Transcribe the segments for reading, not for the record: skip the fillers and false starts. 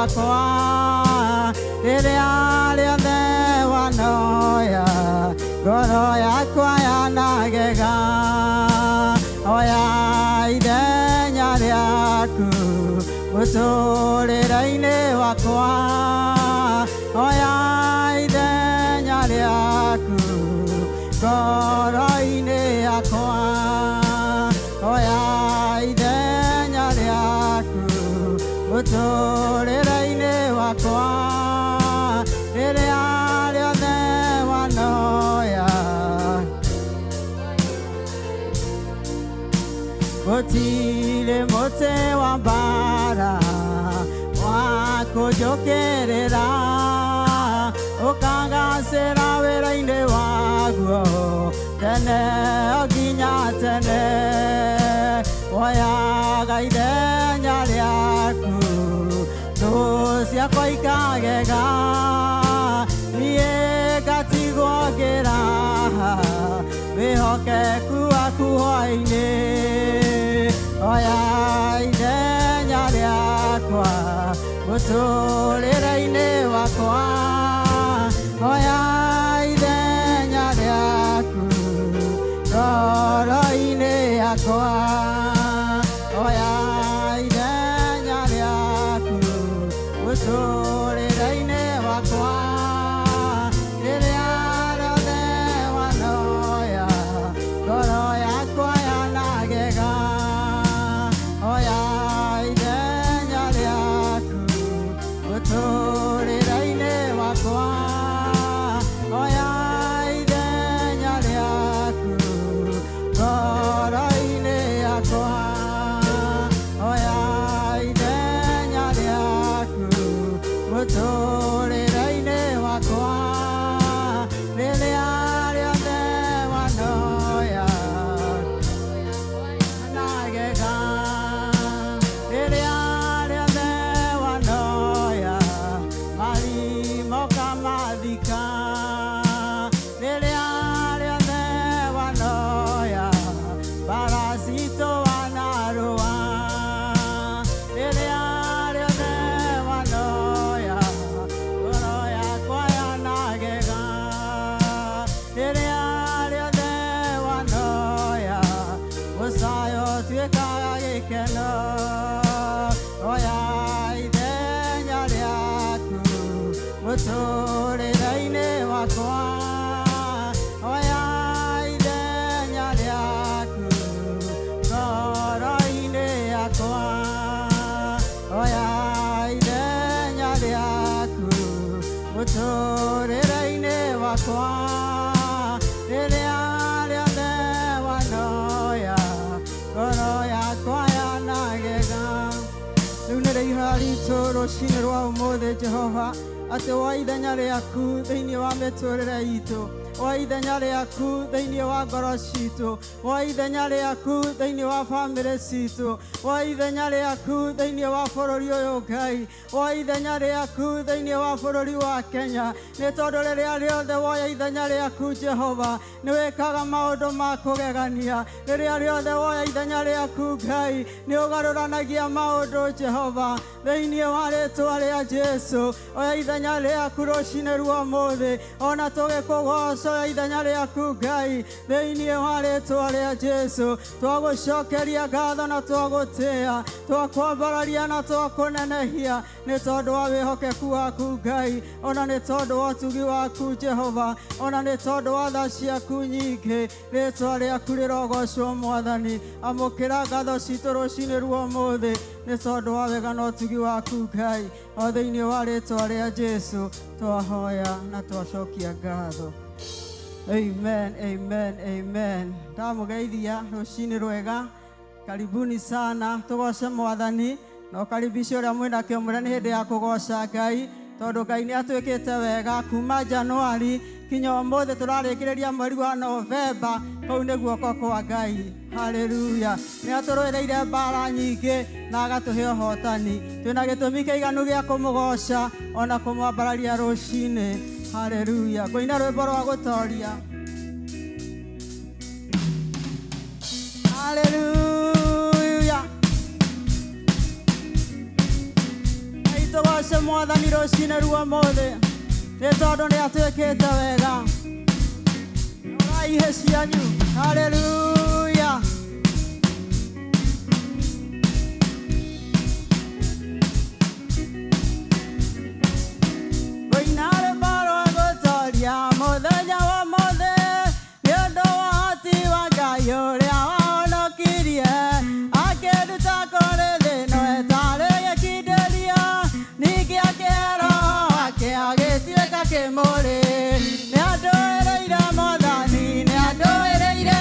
wakwa rĩrĩa rĩothe wanoya ngoro yakwa yanagega oya ithenya rĩaku mũtũrĩre-inĩ wakwa oya ithenya rĩaku ngoro-inĩ yakwa oya ithenya rĩaku mũtũrĩre-inĩ wakwa rĩrĩa rĩothe wanoya gũtirĩ mũtĩ wa mbara wa kũnjũkĩrĩra ũkangacĩra wĩra-inĩ waguo tene o nginya tene woyaga ithenya rĩaku thũ ciakwa ikagega niĩ ngatigwo ngĩraha wĩhokeku waku hwaĩ-inĩ oya ithenya rĩakwa mũtũrĩre-inĩ wakwa oya ithenya rĩaku ngoro-inĩ yakwa oya ithenya rĩaku mũtũrĩre-inĩ wakwa rĩrĩa rĩothe wanoya ngoro yakwa yanagega oya ithenya rĩaku mũtũrĩre-inĩ wakwa oya ithenya rĩaku ngoro-inĩ yakwa oya ithenya rĩaku mũtũrĩre-inĩ wakwa rĩrĩa rĩothe wanoya nagega rĩrĩa rĩothe wanoya marimoka mathika rĩrĩa rĩothe wanoya mbara citũ wanarũa rĩrĩa rĩothe wanoya ngoro yakwa yanagega rĩrĩa rĩothe wanoya mũcayo ũtuĩkaga gĩkeno oya ithenya rĩaku mũtũrĩre-inĩ wakwa oya ithenya rĩaku ngoro-inĩ yakwa oya ithenya rĩaku mũtũrĩre-inĩ wakwa rĩrĩa rĩothe wanoya ngoro yakwa yanagega. Rĩu nĩ rĩihoya ritũ rũcinĩ rwa ũmũthĩ Jehova atĩ woe ithenya rĩaku thĩinĩ wa mĩtũrĩre itũ woe ithenya rĩaku thĩinĩ wa ngoro citũ woe ithenya rĩaku thĩinĩ wa bamĩrĩ citũ woe ithenya rĩaku thĩinĩ wa bũrũri ũyũ Ngai woe ithenya rĩaku thĩinĩ wa bũrũri wa Kenya nĩ tondũ rĩrĩa rĩothe woya ithenya rĩaku Jehova nĩ wĩkaga maũndũ ma kũgegania rĩrĩa rĩothe woya ithenya rĩaku Ngai nĩ ũgarũranagia maũndũ Jehova thĩinĩ wa rĩtwa rĩa Jesu oya ithenya rĩaku rũcinĩ rwa ũmũthĩ ona tũgĩkũgoca oya ithenya rĩaku Ngai thĩinĩ wa rĩtwa rĩa Jesu twagũcokeria ngatho na twagũtĩa twakwambararia na twakũnenehia nĩ tondũ wa wĩhokeku waku Ngai ona nĩ tondũ wa ũtugi waku Jehova ona nĩ tondũ wa tha ciaku nyingĩ rĩtwa rĩaku rĩrogocwo Mwathani amũkĩra ngatho citũ rũcinĩ rwa ũmũthĩ nĩ tondũ wa wega na ũtugi waku Ngai o thĩinĩ wa rĩtwa rĩa Jesu twahoya na twacokia ngatho. Amen, amen, amen. Ndamũgeithia rũcinĩ rwega karibuni sana tũgoce Mwathani na ũkaribishe ũrĩa mwĩnake mwĩre nĩ hĩndĩ ya kũgoca Ngai tondũ Ngai nĩ atwĩkĩte wega kuma Januari kinya ũmũthĩ tũrarĩkĩrĩria mweri wa Novemba kũu nĩ guoko kwa Ngai. Haleluya. Nĩ atũrũĩrĩire mbara nyingĩ na agatũhe ũhotani twĩna gĩtũmi kĩiganu gĩa kũmũgoca ona kũmwambararia rũcinĩ. Haleluya. Ngũina rwĩmbo rwa gũtoria. Haleluya. Tũgoce Mwathani rũcinĩ rwa ũmũthĩ nĩ tondũ nĩ atwĩkĩte wega. Rorai ihe cianyu. Haleluya. Ngũina rwĩmbo rwa gũtoria mũthenya wa ũmũthĩ nĩ ũndũ wa ũhoti wa Ngai ũrĩa wahonokirie akĩnduta kũrĩ thĩ ĩno ĩtarĩ gĩkindĩrio, ningĩ akĩhe Roho wake agĩtuĩka kĩmũrĩ. Nĩ andũĩrĩire Mwathani, nĩ andũĩrĩire.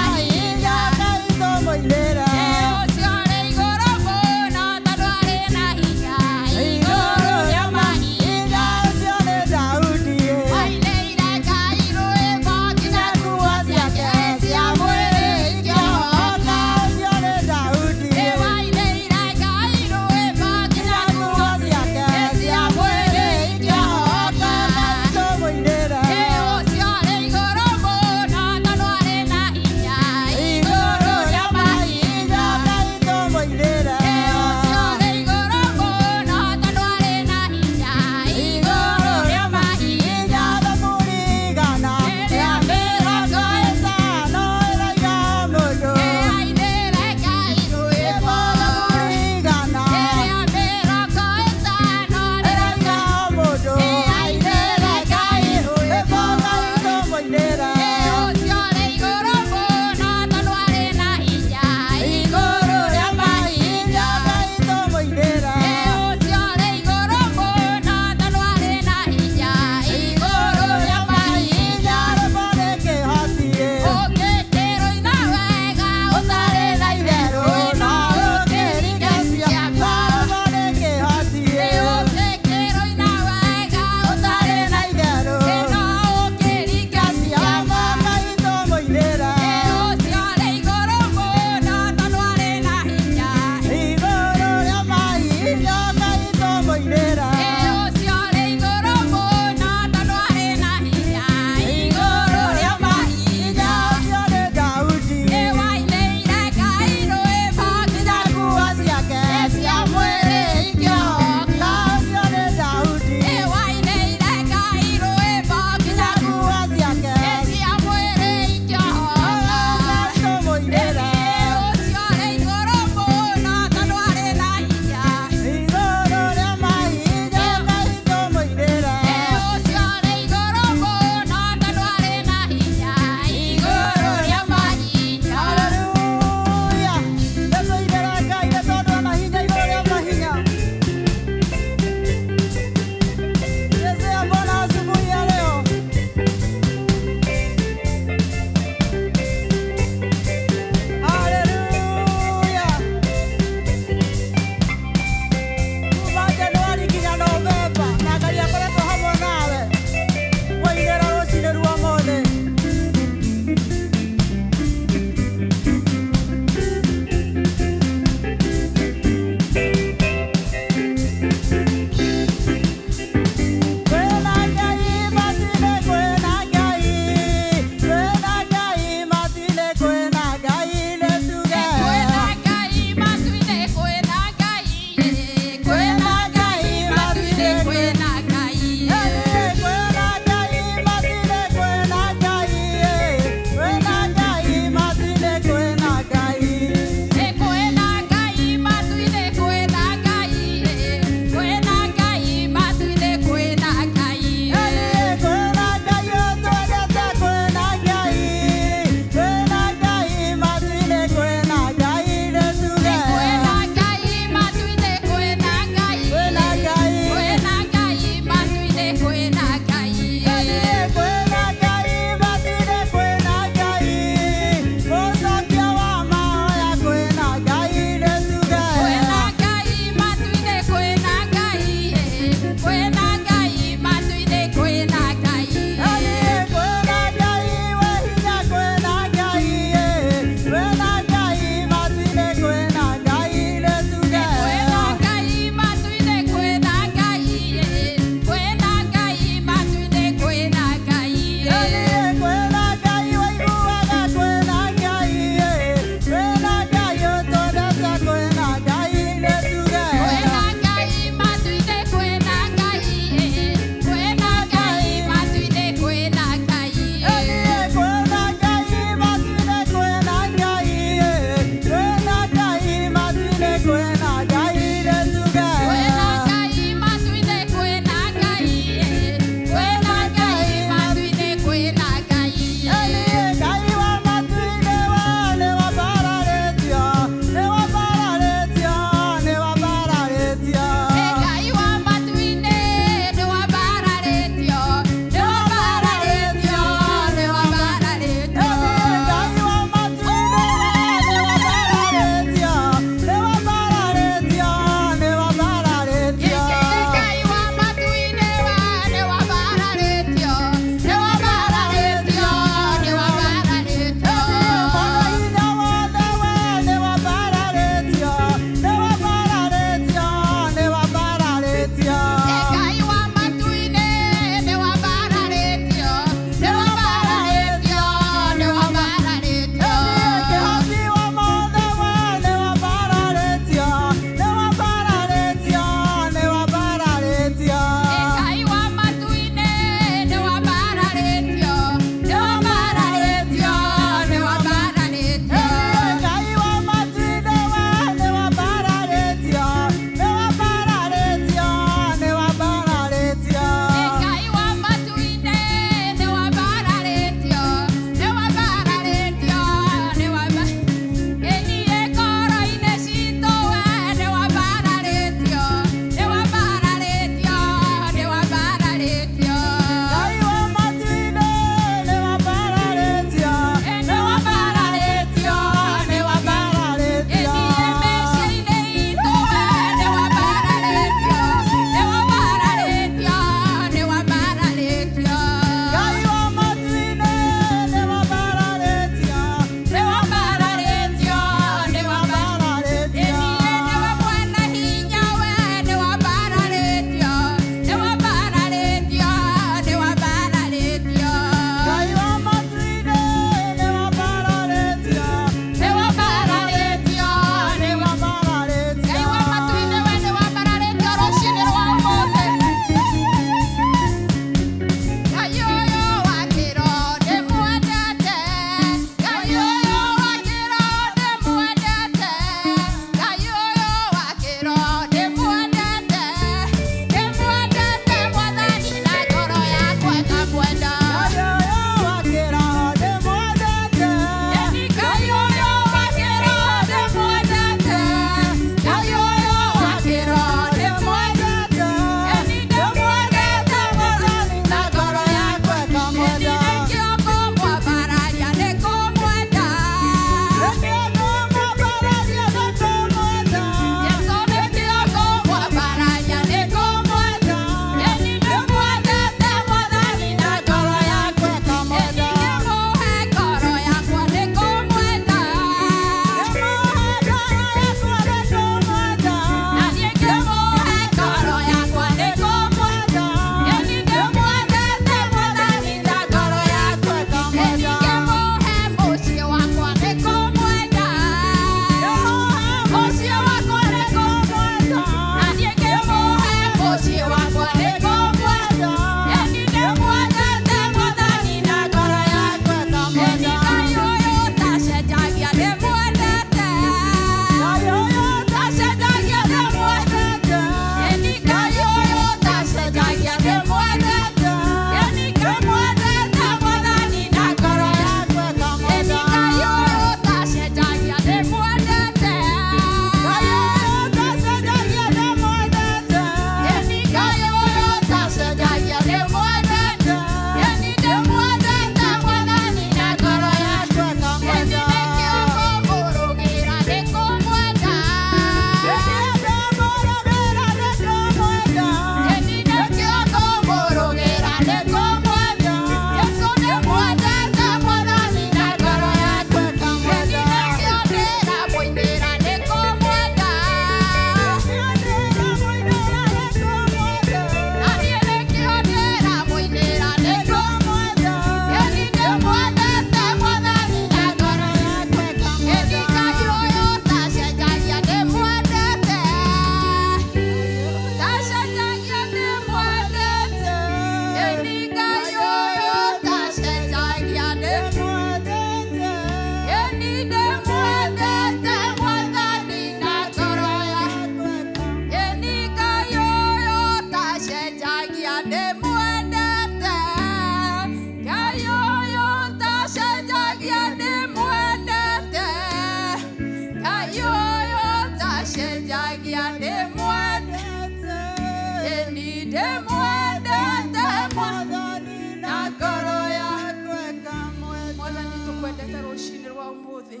Tũkwendete rũcinĩ rwa ũmũthĩ.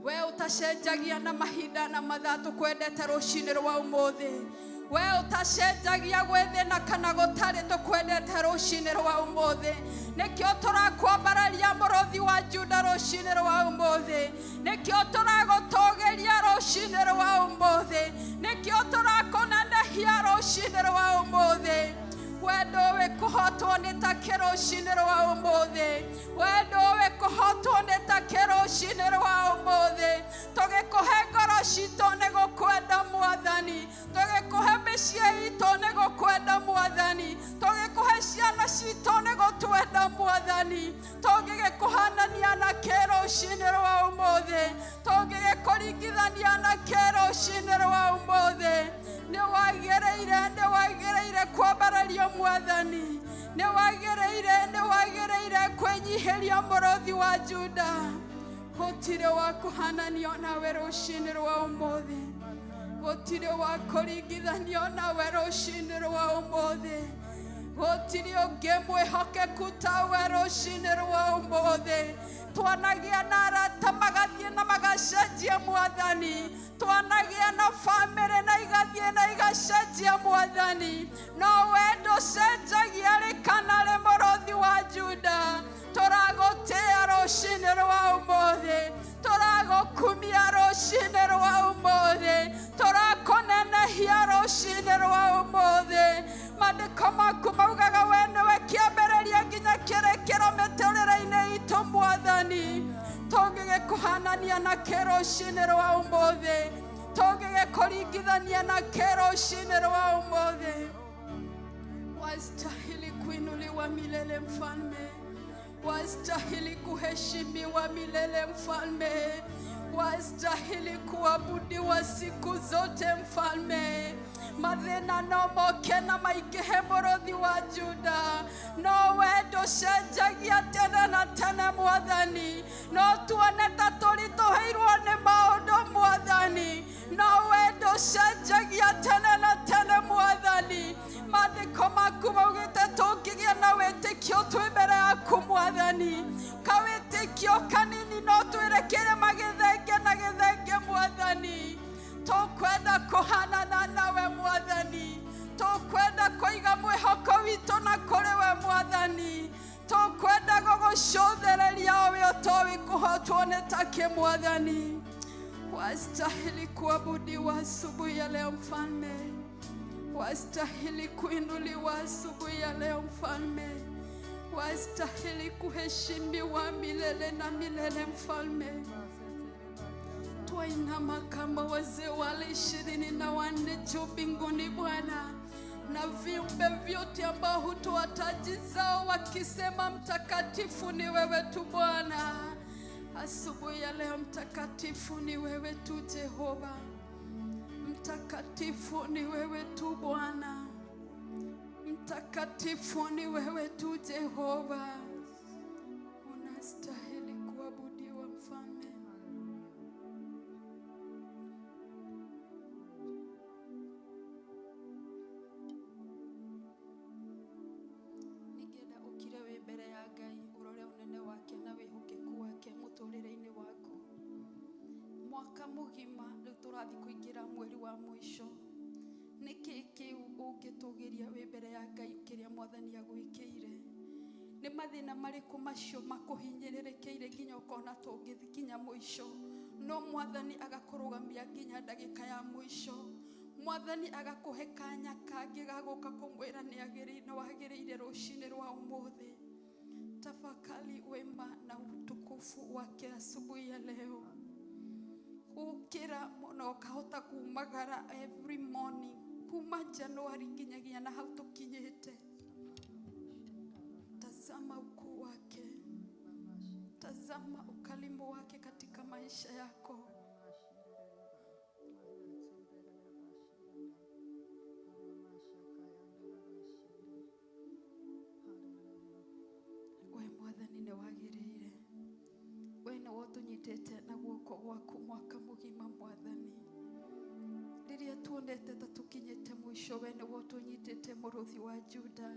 We ũtacenjagia na mahinda na mathaa, tũkwendete rũcinĩ rwa ũmũthĩ. We ũtacenjagia gwĩ thĩna kana gũtarĩ, tũkwendete rũcinĩ rwa ũmũthĩ. Nĩkĩo tũrakwambararia mũrũthi wa Juda rũcinĩ rwa ũmũthĩ. Nĩkĩo tũragũtũgĩria rũcinĩ rwa ũmũthĩ. Nĩkĩo tũrakũnenehia rũcinĩ rwa ũmũthĩ. We ndũĩ kũhotwo nĩ ta kĩ rũcinĩ rwa ũmũthĩ. We ndũĩ kũhotwo nĩ ta kĩ rũcinĩ rwa ũmũthĩ. Tũgĩkũhe ngoro citũ nĩ gũkwenda Mwathani. Tũgĩkũhe mĩciĩ itũ nĩ gũkwenda Mwathani. Tũgĩkũhe ciana citũ nĩ gũtwenda Mwathani. Tũngĩgĩkũhanania na kĩ rũcinĩ rwa ũmũthĩ. Tũngĩgĩkũringithania na kĩ rũcinĩ rwa ũmũthĩ. Nĩ wagĩrĩire, nĩ wagĩrĩire kwambarario Mwathani. Nĩ wagĩrĩire, nĩ wagĩrĩire kwĩnyihĩria mũrũthi wa Juda. Gũtirĩ wa kũhananio nawe rũcinĩ rwa ũmũthĩ. Gũtirĩ wa kũringithanio nawe rũcinĩ rwa ũmũthĩ. Gũtirĩ ũngĩ mwĩhokeku tawe rũcinĩ rwa ũmũthĩ. Twanagĩa na arata magathiĩ na magacenjia Mwathani. Twanagĩa na bamĩrĩ na igathiĩ na igacenjia Mwathani. No we ndũcenjagia rĩ kana rĩ mũrũthi wa Juda. Tũragũtĩĩa rũcinĩ rwa ũmũthĩ. Tũragũkumia rũcinĩ rwa ũmũthĩ. Tũrakũnenehia rũcinĩ rwa ũmũthĩ. Maandĩko maku maugaga we nĩwe kĩambĩrĩria nginya kĩrĩkĩro mĩtũrĩre-inĩ itũ Mwathani. Tũngĩgĩkũhanania na kĩ rũcinĩ rwa ũmũthĩ. Tũngĩgĩkũringithania na kĩ rũcinĩ rwa ũmũthĩ. Wastahili kuinuliwa milele Mfalme. Wastahili kuheshimiwa milele Mfalme. Wastahili kuabudiwa siku zote Mfalme. Mathĩna no moke na maingĩhe mũrũthi wa Juda. No we ndũcenjagia tene na tene Mwathani. No tuone ta tũritũhĩirwo nĩ maũndũ Mwathani. No we ndũcenjagia tene na tene Mwathani. Maandĩko maku maugĩte tũngĩgĩa na wĩtĩkio twĩ mbere yaku Mwathani. Kawĩtĩkio kanini no twĩre kĩrĩma gĩthenge na gĩthenge Mwathani. Tũkwenda kũhanana nawe Mwathani. Tũkwenda kũiga mwĩhoko witũ na kũrĩ we Mwathani. Tũkwenda gũgũcũthĩrĩria we ũtoĩ kũhotwo nĩ ta kĩ Mwathani. Wastahili kuabudiwa asubuhi ya leo Mfalme. Wastahili kuinuliwa asubuhi ya leo Mfalme. Wastahili kuheshimiwa milele na milele Mfalme. Twainama kama wazee wale 24 juu mbinguni Bwana, na viumbe vyote ambao hutoa taji zao wakisema mtakatifu ni wewe tu Bwana. Asubuhi ya leo mtakatifu ni wewe tu Jehova. Mtakatifu ni wewe tu Bwana. Mtakatifu ni wewe tu Jehova. Unastahili kuabudiwa Mfalme. Ningĩenda ũkire wĩ mbere ya Ngai ũrore ũnene wake na wĩhokeku wake mũtũrĩre-inĩ waku. Mwaka mũgima rĩu tũrathiĩ kũingĩra mweri wa mũico. Nĩkĩ kĩu ũngĩtũgĩria wĩ mbere ya Ngai kĩrĩa Mwathani agwĩkĩire? Nĩ mathĩna marĩkũ macio makũhinyĩrĩrĩkĩire nginya ũkona tũngĩthiĩ nginya mũico? No Mwathani agakũrũgamia nginya ndagĩka ya mũico. Mwathani agakũhe kanya kangĩ ga gũka kũmwĩra nĩ wagĩrĩire rũcinĩ rwa ũmũthĩ. Tafakari wema na utukufu wake asubuhi ya leo. Ũkĩra mũno ũkahota kumagara every morning kuma Januari nginyagia na hau tũkinyĩte. Tazama ukuu wake. Tazama ukarimu wake katika maisha yako. We Mwathani nĩ wagĩrĩire. We nĩwe ũtũnyitĩte na guoko gwaku mwaka mũgima Mwathani. Rĩrĩa tuonete ta tũkinyĩte mũico, we nĩwe ũtũnyitĩte mũrũthi wa Juda.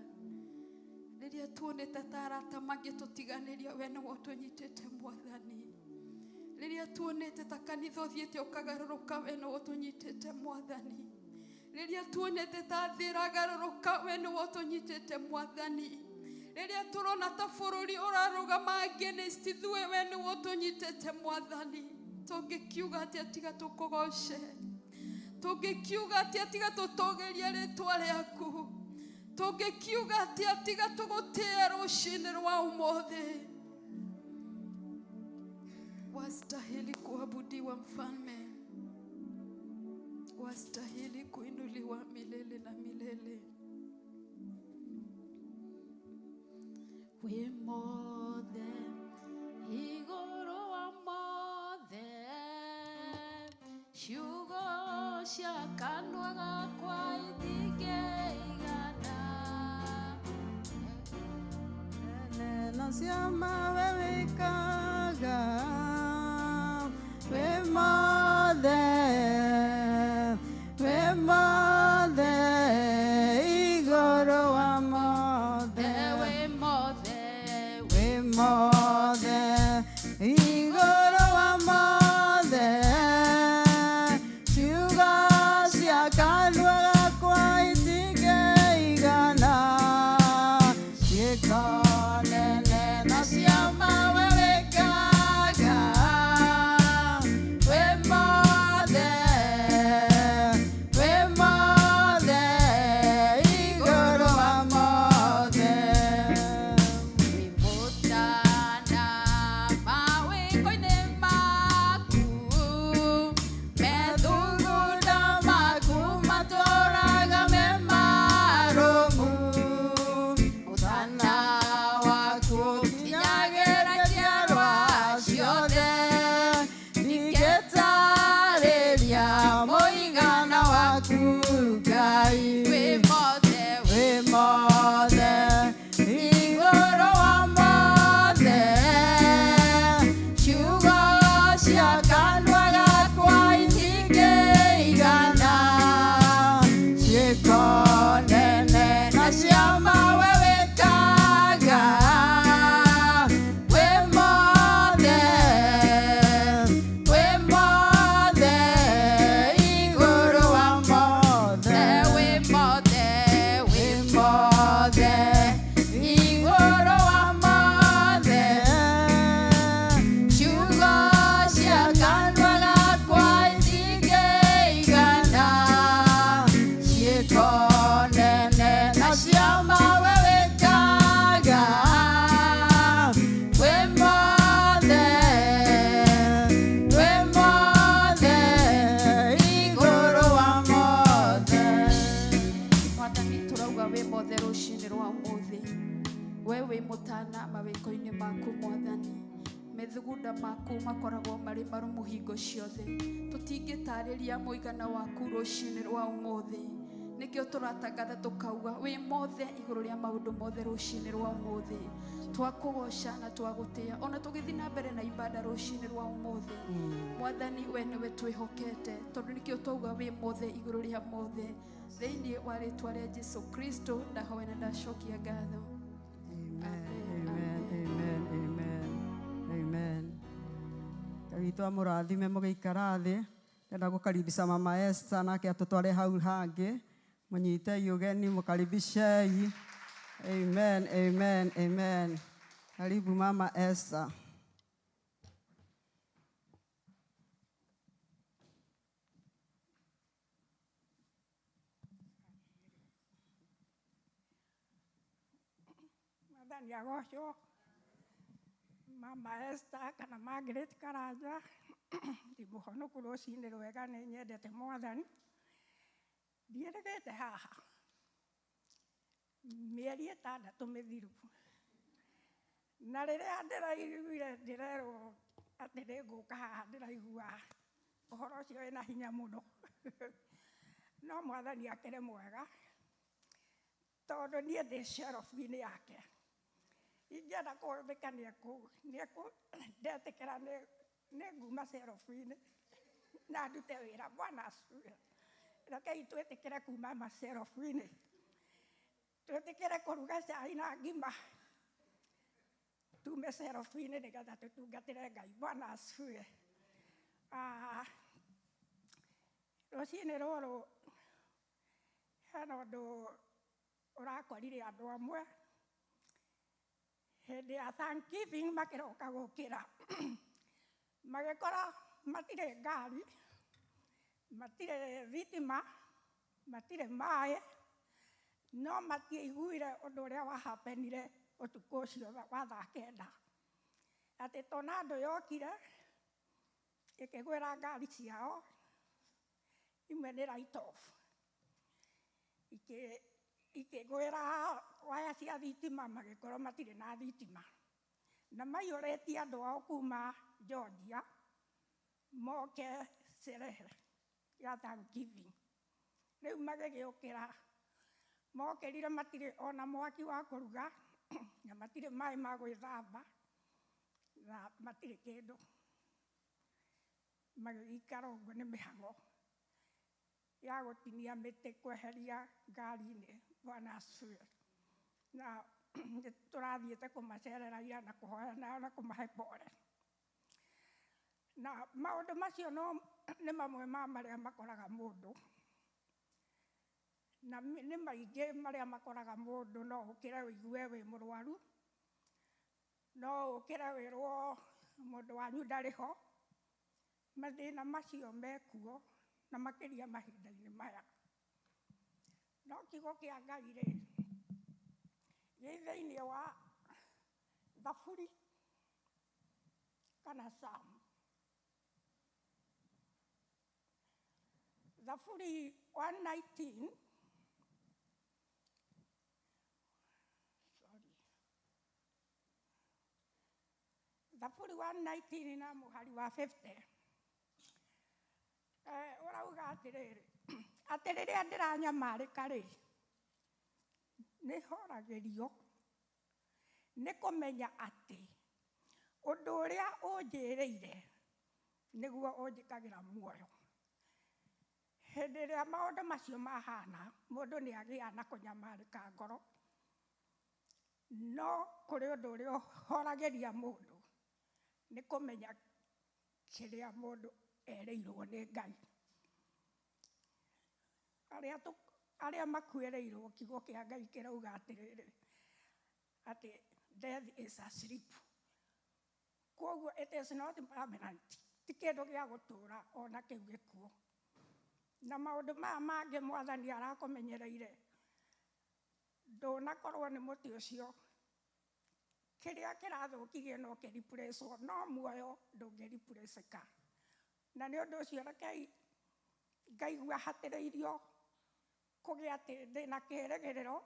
Rĩrĩa tuonete ta arata mangĩtũtiganĩria, we nĩwe ũtũnyitĩte Mwathani. Rĩrĩa tuonete ta kanitha ũthiĩte ũkagarũrũka, we nĩwe ũtũnyitĩte Mwathani. Rĩrĩa tuonete ta thĩ ĩragarũrũka, we nĩwe ũtũnyitĩte Mwathani. Rĩrĩa tũrona ta bũrũri ũrarũgama against ithuĩ, we nĩwe ũtũnyitĩte Mwathani. Tũngĩkiuga atĩa tiga tũkũgoce? Tũngĩkiuga atĩa tiga tũtũgĩrie rĩtwa rĩaku? Tũngĩkiuga atĩa tiga tũgũtĩe rũcinĩ rwa ũmũthĩ? Wastahili kuabudiwa Mfalme, wastahili kuinuliwa milele na milele. Wĩ mothe igũrũ wa mothe, ciugo cia kanua gakwa itingĩigana. Neno ciama we wĩkaga, wĩ mothe, wĩ mothe, igũrũ wa mothe. Wĩ mothe, wĩ mothe, igũrũ wa mothe, ciugo cia kanua gakwa itingĩigana. Ciĩko nene na ciama we wĩkaga, wĩ mothe, wĩ mothe, igũrũ wa mothe. Wĩ mũtana mawĩko-inĩ maku, Methugunda maku matũũraga me marũmu, ũtana waku ũkinyagĩra njiarwa ciothe, ndingĩtarĩria mũigana waku Ngai. Wĩ mothe, Wĩ mothe, igũrũ wa mothe, ciugo cia kanua gakwa itingĩigana. Ciĩko nene na ciama we wĩkaga, wĩ mothe, wĩ mothe, igũrũ wa mothe. Wĩ mothe, Wĩ mothe, igũrũ wa mothe, ciugo cia kanua gakwa itingĩigana. Ciĩko nene na ciama we wĩkaga, wĩ mothe, wĩ mothe, igũrũ wa mothe. Mwathani, tũrauga wĩ mothe rũcinĩ rwa ũmũthĩ. We wĩ mũtana mawĩko-inĩ maku Mwathani. Methugunda maku makoragwo marĩ marũmu hingo ciothe. Tũtingĩtarĩria mũigana waku rũcinĩ rwa ũmũthĩ. Nĩkĩo tũratangatha tũkauga wĩ mothe igũrũ rĩa maũndũ mothe rũcinĩ rwa ũmũthĩ. Twakũgoca na twagũtĩa ona tũgĩthiĩ na mbere na ibada rũcinĩ rwa ũmũthĩ. Mwathani, we nĩwe twĩhokete, tondũ nĩkĩo twauga wĩ mothe igũrũ rĩa mothe. Thĩinĩ wa rĩtwa rĩa Jesu Kristo ndahoya na ndacokia ngatho. Amen, amen, amen, amen, amen. Ngai witũ amũrathime mũgĩikara thĩ. Ndĩrenda gũkaribisha Mama Esther nake atũtware hau hangĩ. Mũnyitei ũgeni, mũkaribishei. Amen, amen, amen. Karibu Mama Esther. Mwathani agocwo. Mama Esther kana Margaret Karanja, ndimũhonoku rũcinĩ rwega, nĩ nyendete Mwathani. Ndiĩrĩgĩte haha mĩeri 6 mĩthiru, na rĩrĩa ndĩraiguire ndĩrerwo atĩ nĩngũka haha, ndĩraigua ũhoro ũcio wĩna hinya mũno. No Mwathani akĩrĩ mwega, tondũ niĩ ndĩ shelf-inĩ yake. Ingĩenda kũhũthĩka nĩekũ ndetĩkĩra nĩ nguma shelf-inĩ na ndute wĩra. Bwana asifiwe. Rekei twĩtĩkĩre kuma mashelf-inĩ. Twĩtĩkĩre kũruga cai na ngima tume cerobu-inĩ nĩgetha tũtungatĩre Ngai. Bwana asifiwe. Rũcinĩ rũrũ hena ũndũ ũrakorire andũ amwe hĩndĩ ya Thanksgiving makĩroka gũkĩra magĩkora matirĩ ngari, matirĩ thitima, matirĩ maĩ, no matiaiguire ũndũ ũrĩa wahapenire ũtukũ ũcio wa thaa 9, atĩ tornado yokire ĩkĩgwĩra ngari ciao imwe nĩ write off, ikĩgwĩra waya cia thitima, magĩkorwo matirĩ na thitima, na maiyũrĩtie andũ ao kuma Georgia moke sherehe ya Thanksgiving. Rĩu magĩgĩũkĩra, mokĩrire matirĩ ona mwaki wa kũruga na matirĩ maĩ ma gwĩthamba na matirĩ kĩndũ, magĩgĩikara ũguo nĩ mĩhang'o ya gũtinia mĩtĩ kweheria ngari-inĩ. Bwana asifiwe. Na nĩ tũrathiĩte kũmacerera ira na kũhoya nao na kũmahe pole. Na maũndũ macio no nĩ mamwe ma marĩa makoraga mũndũ, na nĩ maingĩ marĩa makoraga mũndũ. No ũkĩre ũigue wĩ mũrwaru, no ũkĩre wĩrwo mũndũ wanyu ndarĩ ho. Mathĩna macio mekuo na makĩria mahinda-inĩ maya. No kiugo kĩa Ngai rĩ, gĩ thĩinĩ wa Thaburi kana Psalm. Thaburi 119, sorry, Thaburi 119 na mũhari wa 50 ũrauga atĩrĩrĩ, atĩ rĩrĩa ndĩranyamarĩka rĩ, nĩ horagĩrio nĩ kũmenya atĩ ũndũ ũrĩa ũnjĩrĩire nĩguo ũnjĩkagĩra muoyo. Hĩndĩ ĩrĩa maũndũ macio mahana, mũndũ nĩ agĩaga na kũnyamarĩka ngoro, no kũrĩ ũndũ ũrĩa ũhoragĩria mũndũ nĩ kũmenya kĩrĩa mũndũ erĩirwo nĩ Ngai. Arĩa makuĩrĩirwo, kiugo kĩa Ngai kĩrauga atĩrĩrĩ, atĩ death is a sleep. Koguo it is not permanent, ti kĩndũ gĩa gũtũra ona kĩu gĩkuũ. Na maũndũ maya mangĩ Mwathani arakũmenyereire, ndũnakorwo nĩ mũtĩ ũcio, kĩrĩa kĩrathũkirie no kĩreplacewo, no muoyo ndũngĩreplaceka. Na nĩ ũndũ ũcio rekei ngaigua hatĩrĩirio kũgĩa atĩ ndĩna kĩĩrĩgĩrĩro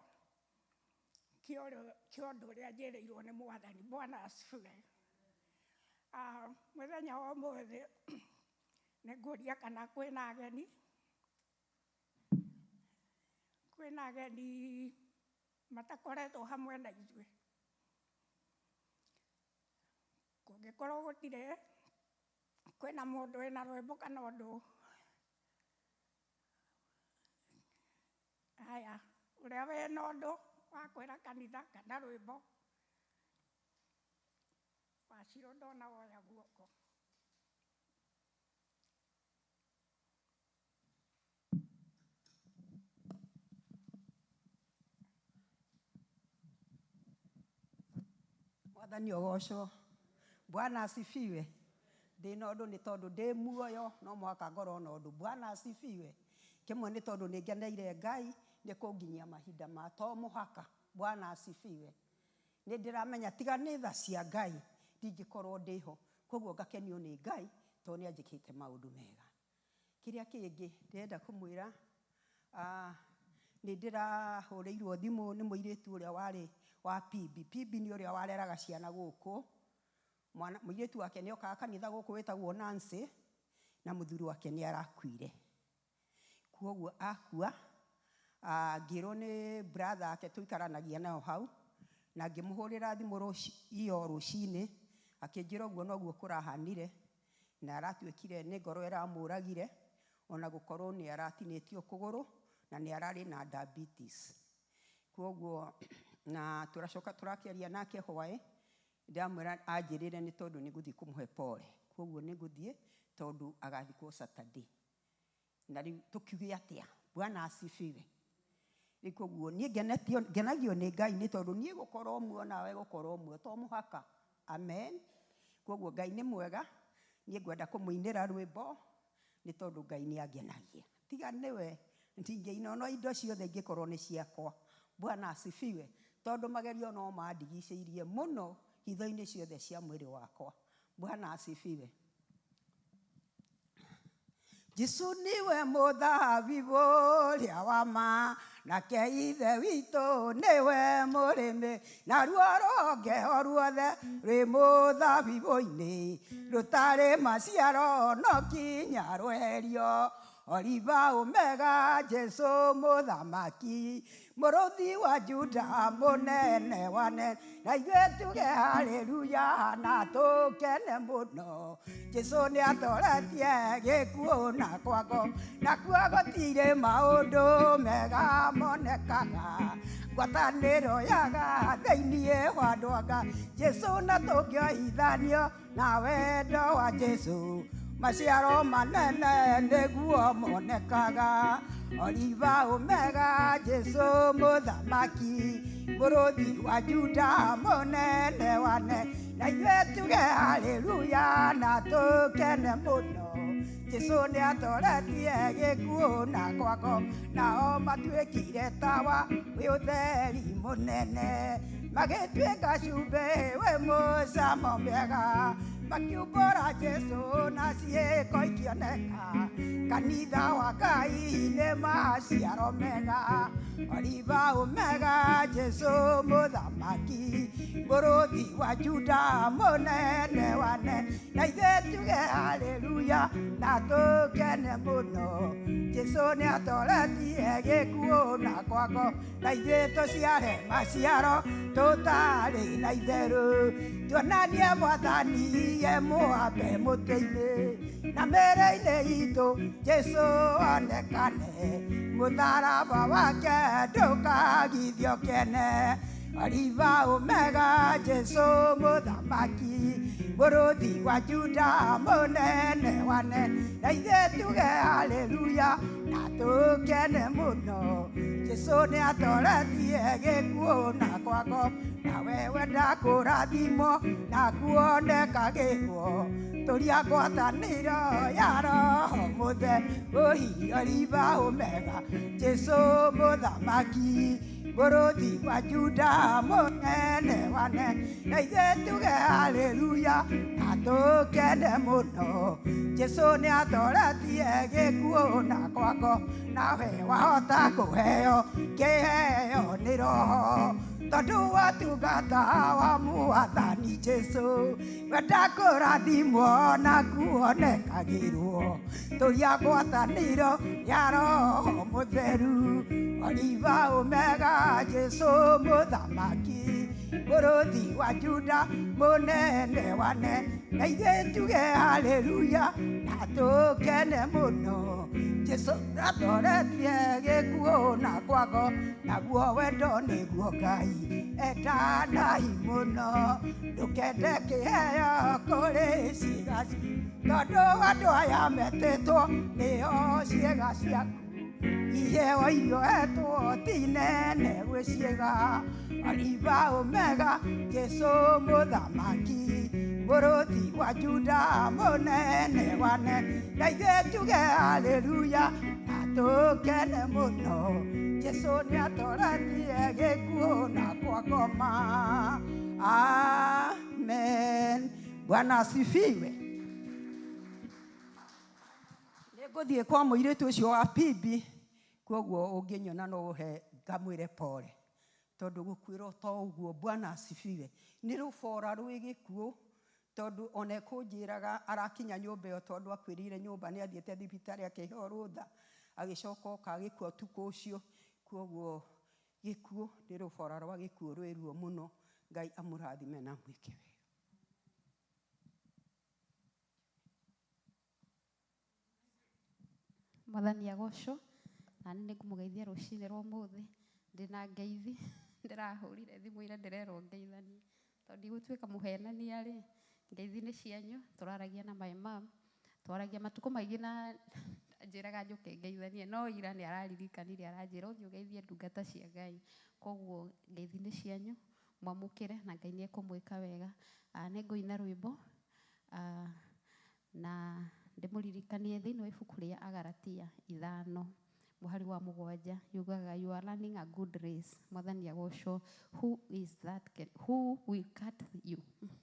kĩa ũndũ ũrĩa njĩrĩirwo nĩ Mwathani. Bwana asifiwe. Mũthenya wa ũmũthĩ nĩ ngũria kana kwĩna ageni, kwĩna ageni matakoretwo hamwe na ithuĩ. Kũngĩkorwo gũtirĩ, kwĩna mũndũ wĩna rwĩmbo kana ũndũ? Haya, ũrĩa wĩna ũndũ wa kwĩra kanitha kana rwĩmbo, Wacirũ, ndona woya guoko. Mwathani ogocwo. Bwana asifiwe. Ndĩna ũndũ nĩ tondũ ndĩ muoyo, no mũhaka ngorwo na ũndũ. Bwana asifiwe. Kĩmwe nĩ tondũ nĩ ngeneire Ngai nĩ kũnginyia mahinda ma to mũhaka. Bwana asifiwe. Nĩ ndĩramenya tiga nĩ tha cia Ngai ndingĩkorwo ndĩho, koguo ngakenio nĩ Ngai tondũ nĩ anjĩkĩte maũndũ mega. Kĩrĩa kĩngĩ ndĩrenda kũmwĩra, nĩ ndĩrahũrĩirwo thimũ nĩ mũirĩtu ũrĩa warĩ wa Pibi. Pibi nĩ ũrĩa wareraga ciana gũkũ. Mwana mũirĩtu wake nĩ okaga kanitha gũkũ wĩtagwo Nancy, na mũthuri wake nĩ arakuire. Koguo akua, ngĩrwo nĩ brother ake tũikaranagia nao hau, na ngĩmũhũrĩra thimũ iyo rũcinĩ, akĩnjĩra ũguo noguo kũrahanire, na aratuĩkire nĩ ngoro ĩramũragire, ona gũkorwo nĩ aratinĩtio kũgũrũ na nĩ ararĩ na diabetes. Kwoguo na tũracoka tũrakĩaria nake hwaĩ, ndamwĩra anjĩrĩre nĩ tondũ nĩ ngũthiĩ kũmũhe pole. Kwoguo nĩ ngũthiĩ tondũ agathikwo Saturday. Na rĩu tũkiuge atĩa? Bwana asifiwe. Rĩu kwoguo niĩ ngenetio, ngenagio nĩ Ngai nĩ tondũ niĩ gũkorwo muoyo nawe gũkorwo muoyo to mũhaka. Amen. Kwoguo Ngai nĩ mwega, niĩ ngwenda kũmũinĩra rwĩmbo nĩ tondũ Ngai nĩ angenagia. Tiga nĩwe ndingĩina no indo ciothe ingĩkorwo nĩ ciakwa. Bwana asifiwe. Tondũ magerio no mandigicĩirie mũno hitho-inĩ ciothe cia mwĩrĩ wakwa. Bwana asifiwe. Jesu niwe mũthabibũ ũrĩa wa ma, nake Ithe witũ nĩwe mũrĩmi, naruo rũhonge o ruothe rwĩ mũthabibũ-inĩ rũtarĩ maciaro no kinya rweherio. Oliva Omega, Jesu mũthamaki, mũrũthi wa Juda mũnene wa nene, na ithuĩ tuge haleluya na tũkene mũno. Jesu nĩatoretie gĩkuũ na kwago, nakuo gũtirĩ maũndũ mega monekaga. Ngwatanĩro yaga thĩinĩ wa andũ anga, Jesu na tũngĩoithanio na wendo wa Jesu, maciaro manene nĩguo monekaga. Oliva Omega, Jesu mũthamaki, mũrũthi wa Juda mũnene wa nene, na ithuĩ tuge haleluya na tũkene mũno. Jesu nĩatoretie gĩkuũ na kwago, nao matuĩkire tawa wĩ ũtheri mũnene, magĩtuĩka cumbĩ wĩ mũcamo mwega, makiumbũra Jesu na ciĩko ikĩoneka. Kanitha wa Ngai nĩ maciaro mega. Oliva Omega, Jesu mũthamaki, mũrũthi wa Juda mũnene wa nene, na ithuĩ tuge haleluya na tũkene mũno. Jesu nĩatoretie gĩkuũ na kwago, na ithuĩ tũciare maciaro tũtarĩ na itherũ. Tuonanie Mwathani ye mũambe mũtĩ-inĩ, na mĩĩrĩ-inĩ itũ Jesu onekane, mũtharaba wake ndũkagithio kene. Oliva Omega, Jesu mũthamaki, mũrũthi wa Juda mũnene wa nene, na ithuĩ tuge haleluya na tũkene mũno. Jesu nĩatoretie gĩkuũ na kwago, nawe wenda kũrathimwo na kuonekagĩrwo. Tũria ngwatanĩro ya Roho Mũtheru, ũhi Oliva Omega, Jesu mũthamaki, mũrũthi wa Juda mũnene wa nene, na ithuĩ tuge haleluya na tũkene mũno. Jesu nĩatoretie gĩkuũ na kwago, nawe wahota kũheo kĩheo nĩ Roho, tondũ watungata wa Mwathani Jesu, wenda kũrathimwo na kuonekagĩrwo. Tũria ngwatanĩro ya Roho Mũtheru, Oliva Omega, Jesu mũthamaki, mũrũthi wa Juda mũnene wa nene, na ithuĩ tuge haleluya na tũkene mũno. Jesu atoretie gĩkuũ na kwago, naguo wendo nĩguo Ngai endanai mũno. Ndũkende kĩheo kũrĩ ciĩga, tondũ andũ aya metĩtwo nĩo ciĩga ciaku. Iheo irio hetwo ti nene gwĩ ciĩga. Oliva Omega, Jesu mũthamaki, mũrũthi wa Juda mũnene wa nene, na ithuĩ tuge haleluya na tũkene mũno. Jesu nĩatoretie gĩkuũ na kwagoma. Amen. Bwana asifiwe. Nĩngũthiĩ kwa mũirĩtu ũcio wa Pibi, kwoguo ũngĩnyona no ũhe ngamwĩre pole, tondũ gũkuĩrwo to ũguo. Bwana asifiwe. Nĩ rũbora rwĩ gĩkuũ, tondũ ona ekũnjĩraga arakinya nyũmba ĩyo, tondũ akuĩrĩire nyũmba nĩ athiĩte thibitarĩ akĩheo rũtha, agĩcoka oka agĩkua ũtukũ ũcio. Kwoguo gĩkuũ nĩ rũbora rwa gĩkuũ rwĩ ruo mũno. Ngai amũrathime na amwĩke wega. Mwathani agocwo, na nĩ ngũmũgeithia rũcinĩ rwa ũmũthĩ. Ndĩna ngeithi ndĩrahũrire thimũ ira ndĩrerwo ngeithanie tondũ ndigũtuĩka mũhenania rĩ ngeithi nĩ cianyu tũraragia na my mom twaragia matukũ maingĩ na anjĩraga njũke ngeithanie no ira nĩ araririkanire aranjĩra ũthiĩ ũgeithie ndungata cia Ngai koguo ngeithi nĩ cianyu mwamũkĩre na Ngai nĩ ekũmwĩka wega. Nĩ ngũina rwĩmbo na ndĩmũririkanie thĩinĩ wa ibuku rĩa Agalatia 5 mũhari wa 7 yugaga you are running a good race mwathani agocwo who is that can, who will cut you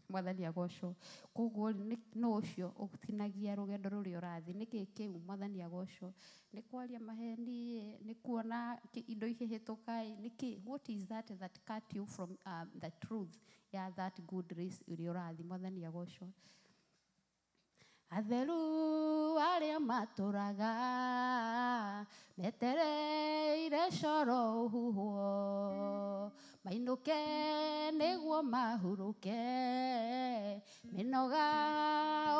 mwathani agocwo koguo no ũcio ũtinagia rũgendo rũrĩa ũrathiĩ nĩkĩ kĩu mwathani agocwo nĩ kwaria maheni nĩ kuona indo ikĩhĩtũka nĩkĩ what is that that cut you from the truth ya that good race ũrĩa ũrathiĩ mwathani agocwo. Atheru arĩa matũraga metereire coro ũhuhwo mainũke nĩguo mahurũke mĩnoga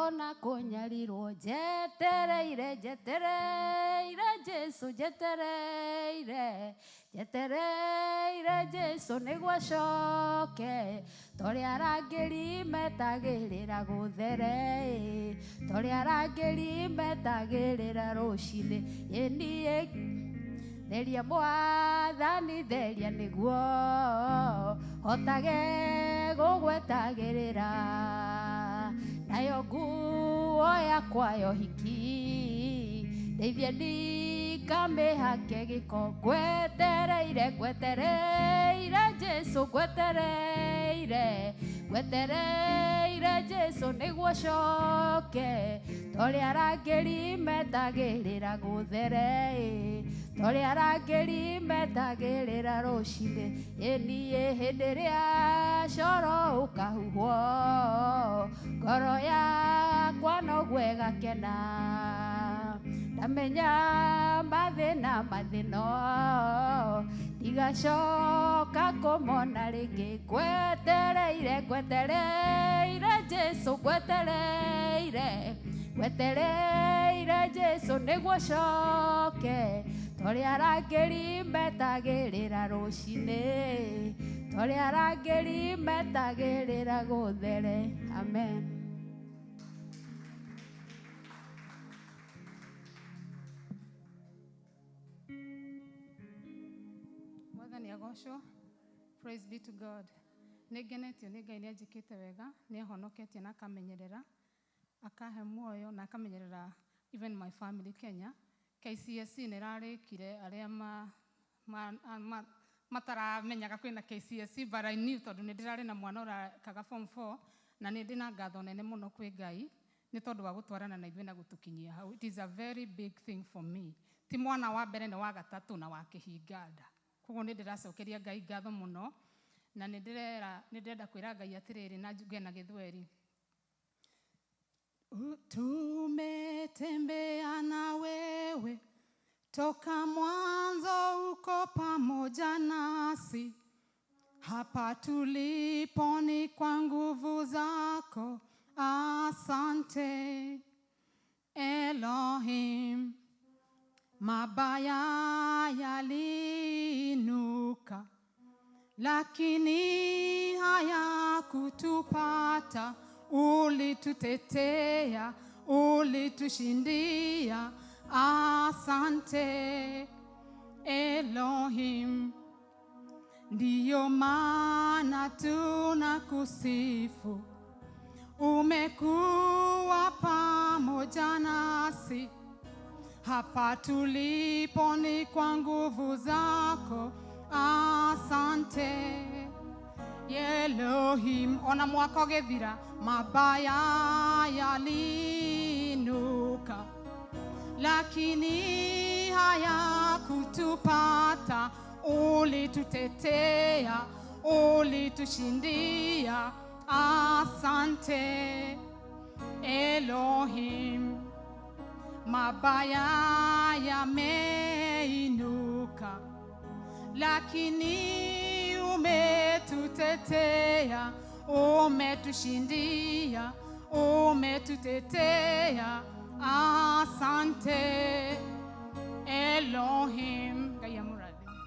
ona kũnyarirwo njetereire njetereire Jesũ njetereire njetereire Jesũ nĩguo acoke torĩa arangĩri metagĩrĩra gũthere torĩa arangĩri metagĩrĩra rũcinĩ ĩniĩ theria mwathani theria nĩguo hotage gũgwetagĩrĩra nayo nguo yakwa ya ũhiki ndeithie ndikamĩhake gĩko ngwetereire ngwetereire Jesũ ngwetereire ngwetereire Jesũ nĩguo coke torĩa arangĩri metagĩrĩra gũthere torĩa arangĩri metagĩrĩra rũcinĩ ĩniĩ hĩndĩ ĩrĩa coro ũkahuhwo ngoro yakwa noguo ĩgakena ndamenya mathĩna mathĩno ndigacoka kũmona rĩngĩ ngwetereire ngwetereire Jesũ ngwetereire ngwetereire Jesũ nĩguo coke torĩa arangĩri metagĩrĩra rũcinĩ torĩa arangĩri metagĩrĩra gũthere. Amen. Mwathani agocwo. Praise be to God. Nĩ ngenetio nĩ Ngai nĩ anjĩkĩte wega nĩ ahonoketie na akamenyerera akahe muoyo na akamenyerera even my family Kenya. KCSE nĩ ĩrarĩkire arĩa mataramenyaga kwĩna KCSE but I knew tondũ nĩ ndĩrarĩ na mwana ũrakaga form 4 na nĩ ndĩ na ngatho nene mũno kwĩ Ngai nĩ tondũ wa gũtwarana na ithuĩ na gũtũkinyia hau. It is a very big thing for me. Ti mwana wa mbere nĩ wa gatatũ na wa kĩhinga nda. Koguo nĩ ndĩracokeria Ngai ngatho mũno na nĩ ndĩrenda kwĩra Ngai atĩrĩrĩ na njuge na Gĩthweri. Tumetembea na wewe toka mwanzo, uko pamoja nasi hapa tulipo ni kwa nguvu zako. Asante Elohim. Mabaya yaliinuka lakini hayakutupata, ulitutetea, ulitushindia. Asante Elohim. Ndiyo maana tunakusifu, umekuwa pamoja nasi hapa tulipo ni kwa nguvu zako. Asante Elohim. Ona mwaka ũgĩthira mabaya yaliinuka lakini hayakutupata, ulitutetea, ulitushindia. Asante Elohim. Mabaya yameinuka lakini umetutetea, umetushindia, umetutetea. Asante Elohim. Ngai amũrathime.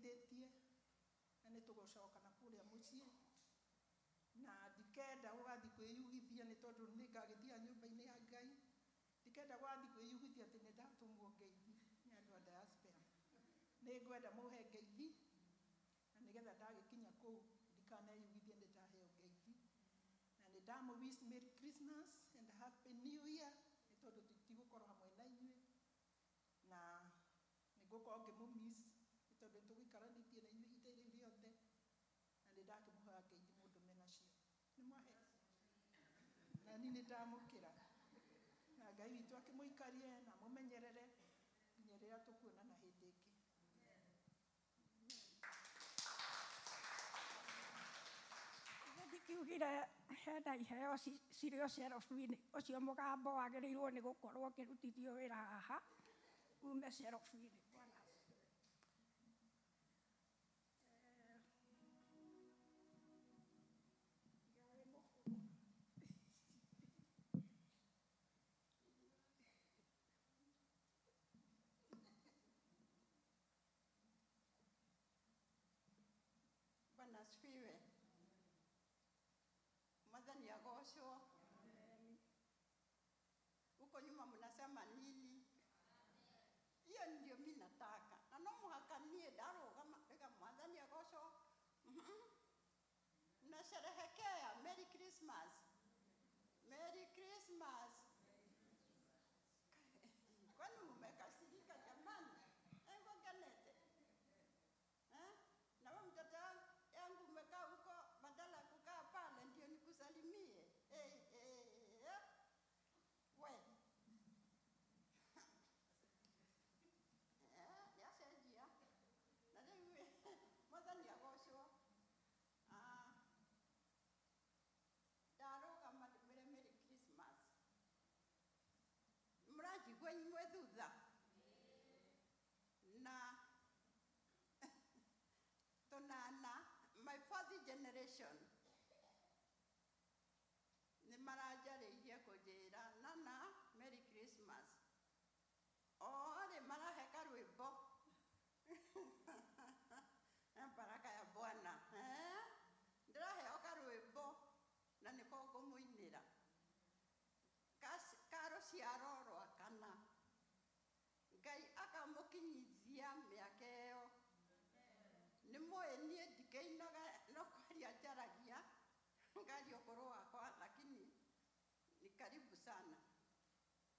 ngeithĩtie na nĩ tũgũcoka na kũrĩa mũciĩ na ndikenda gũgathiĩ kwĩyugithia nĩ tondũ nĩ ngagĩthiaga nyũmba-inĩ ya Ngai. Ndikenda gũgathiĩ kwĩyugithia atĩ nĩ ndatũmwo ngeithi nĩ andũ a diaspora. Nĩ ngwenda mũhe ngeithi na nĩgetha ndagĩkinya kũu ndikaneyugithie nĩ ndaheo ngeithi. Na nĩ ndamũ wish Merry Christmas and Happy New Year nĩ tondũ tũtigũkorwo hamwe na inyuĩ na nĩ ngũkorwo ngĩmũ miss nĩ tondũ nĩ tũgũikaranĩtie na inyuĩ ihinda rĩu rĩothe na nĩ ndakĩmũhoya ngeithi mũndũme nacio. Nĩ mwahe na niĩ nĩ ndamũkĩra na Ngai witũ akĩmũikarie na amũmenyerere nginya rĩrĩa tũkuonana hĩndĩ ĩngĩ. Ndikiugire hena iheo cirĩ o shelf-inĩ ũcio mũgambo wagĩrĩirwo nĩ gũkorwo ũkĩrutithio wĩra haha ume shelf-inĩ. Bwana asifiwe. Ngai mũkũrũ. Bwana asifiwe. Mwathani agocwo. Huko nyuma mnasema nini? Hiyo ndio mimi nataka. Na no muhaka niĩ ndarũgama rĩga Mwathani agocwo. Mnasherehekea Merry Christmas. Merry Christmas. Kwani mmekasirika jamani? Engo ngenete. Eh? Na wewe mtoto yangu umekaa huko badala ya kukaa pale ndio nikusalimie. Eh, eh, eh. We. Eh, yacenjia. Na rĩu Mwathani agocwo. Ah. Ndarũgama ndĩmwĩre Merry Christmas. Mũranjigua inyuĩ thutha? Na tũnana my fourth generation nĩ maranjarĩirie kũnjĩra nana Merry Christmas. O rĩ marahe karwĩmbo baraka ya Bwana eh? Ndĩraheo karwĩmbo na nĩko ngũmũinĩra ka rũciaro rwa kana. Ngai akamũkinyithia mĩaka ĩyo. Nĩ mũĩ niĩ ndikĩinaga no kwaria njaragia ngaria ũkũrũ wakwa lakini ni karibu sana.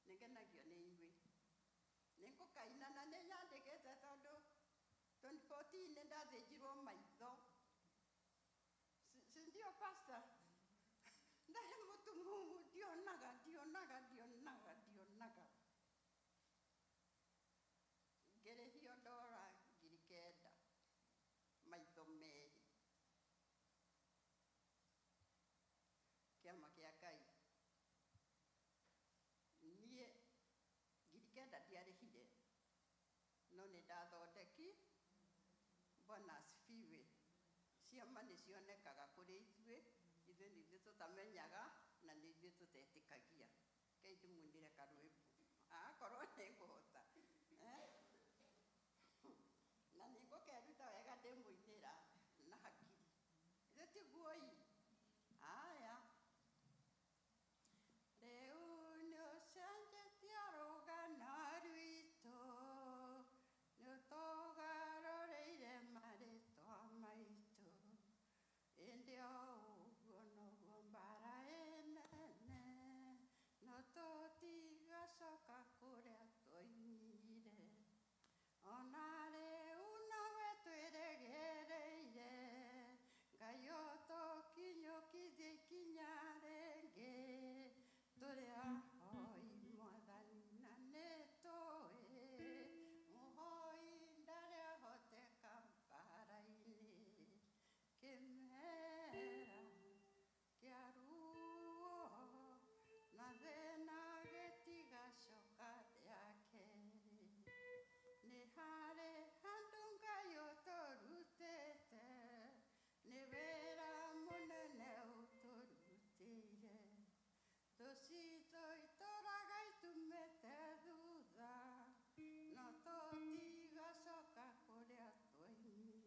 Nĩngenagio nĩ inyuĩ. Nĩ ngũkaina na nĩ nyandĩkĩte tondũ 2014 nĩ ndathĩnjirwo maitho. Si ndio pastor? Ndarĩ mũtumumu, ndionaga, ndionaga, ndionaga, ndionaga. Ngĩrĩhio ndora 9,000 maitho merĩ. Kĩama kĩa Ngai. Niĩ 9,000 ndiarĩhire no nĩ ndathondeki. Bwana asifiwe. Ciama nĩ cionekaga kũrĩ ithuĩ, ithuĩ nĩ ithuĩ tũtamenyaga na nĩ ithuĩ tũtetĩkagia. Rekei ndĩmuinĩre karwĩmbo akorwo nĩ ngũhota. Eh? Na nĩ ngũkeruta wega ndĩmũinĩra na hakiri. Ithuĩ tiguo-i? Aya. Rĩu nĩ ũcenjetie rũgano rwitũ, nĩ ũtũgarũrĩire marĩtwa maitũ. Ĩndĩ o ũguo noguo mbara ĩ nene, no tũtigacoka kũrĩa twoimire. Ona rĩu nowe twĩrĩgĩrĩire, Ngai ũtũkinyũkithie ikinya rĩngĩ. Tũrĩ ahoi Mwathani na nĩ tũĩ, mũhoi ndarĩ ahoteka mbara-inĩ. Kĩmera kĩa ruo na thĩna gĩtigacoka rĩa kerĩ. Nĩ harĩ handũ Ngai ũtũrutĩte, nĩ wĩra mũnene ũtũrutĩire. Thũ citũ itũraga itumĩte thutha, no tũtigacoka kũrĩa twoimire.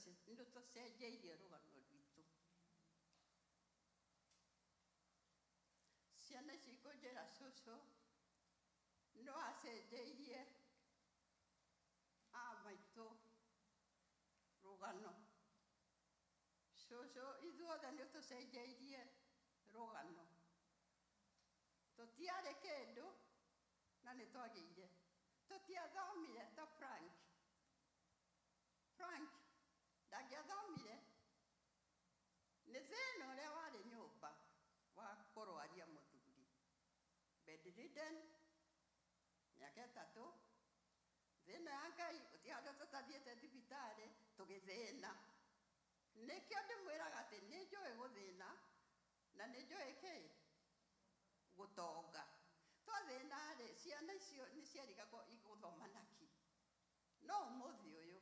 Nĩtũcenjeirie rũgano rwitũ. Ciana ici ikũnjĩra cũcũ no acenjeirie a maitũ rũgano. Cũcũ ithuothe nĩtũcenjeirie rũgano. Tũtiarĩ kĩndũ na nĩtwagĩire. Tũtiathomire ta Frank. Frank ndangĩathomire nĩ thĩna ũrĩa warĩ nyũmba wa kũrwaria mũthuri. Bedridden mĩaka 3 thĩna ya Ngai gũtirĩ handũ tũtathiĩte thibitarĩ tũgĩthĩna. Nĩkĩo ndĩmwĩraga atĩ nĩ njũĩ gũthĩna na nĩ njũĩ kĩ gũtonga. Twathĩna rĩ, ciana icio nĩ ciarigagwo igũthoma naki. No ũmũthĩ ũyũ,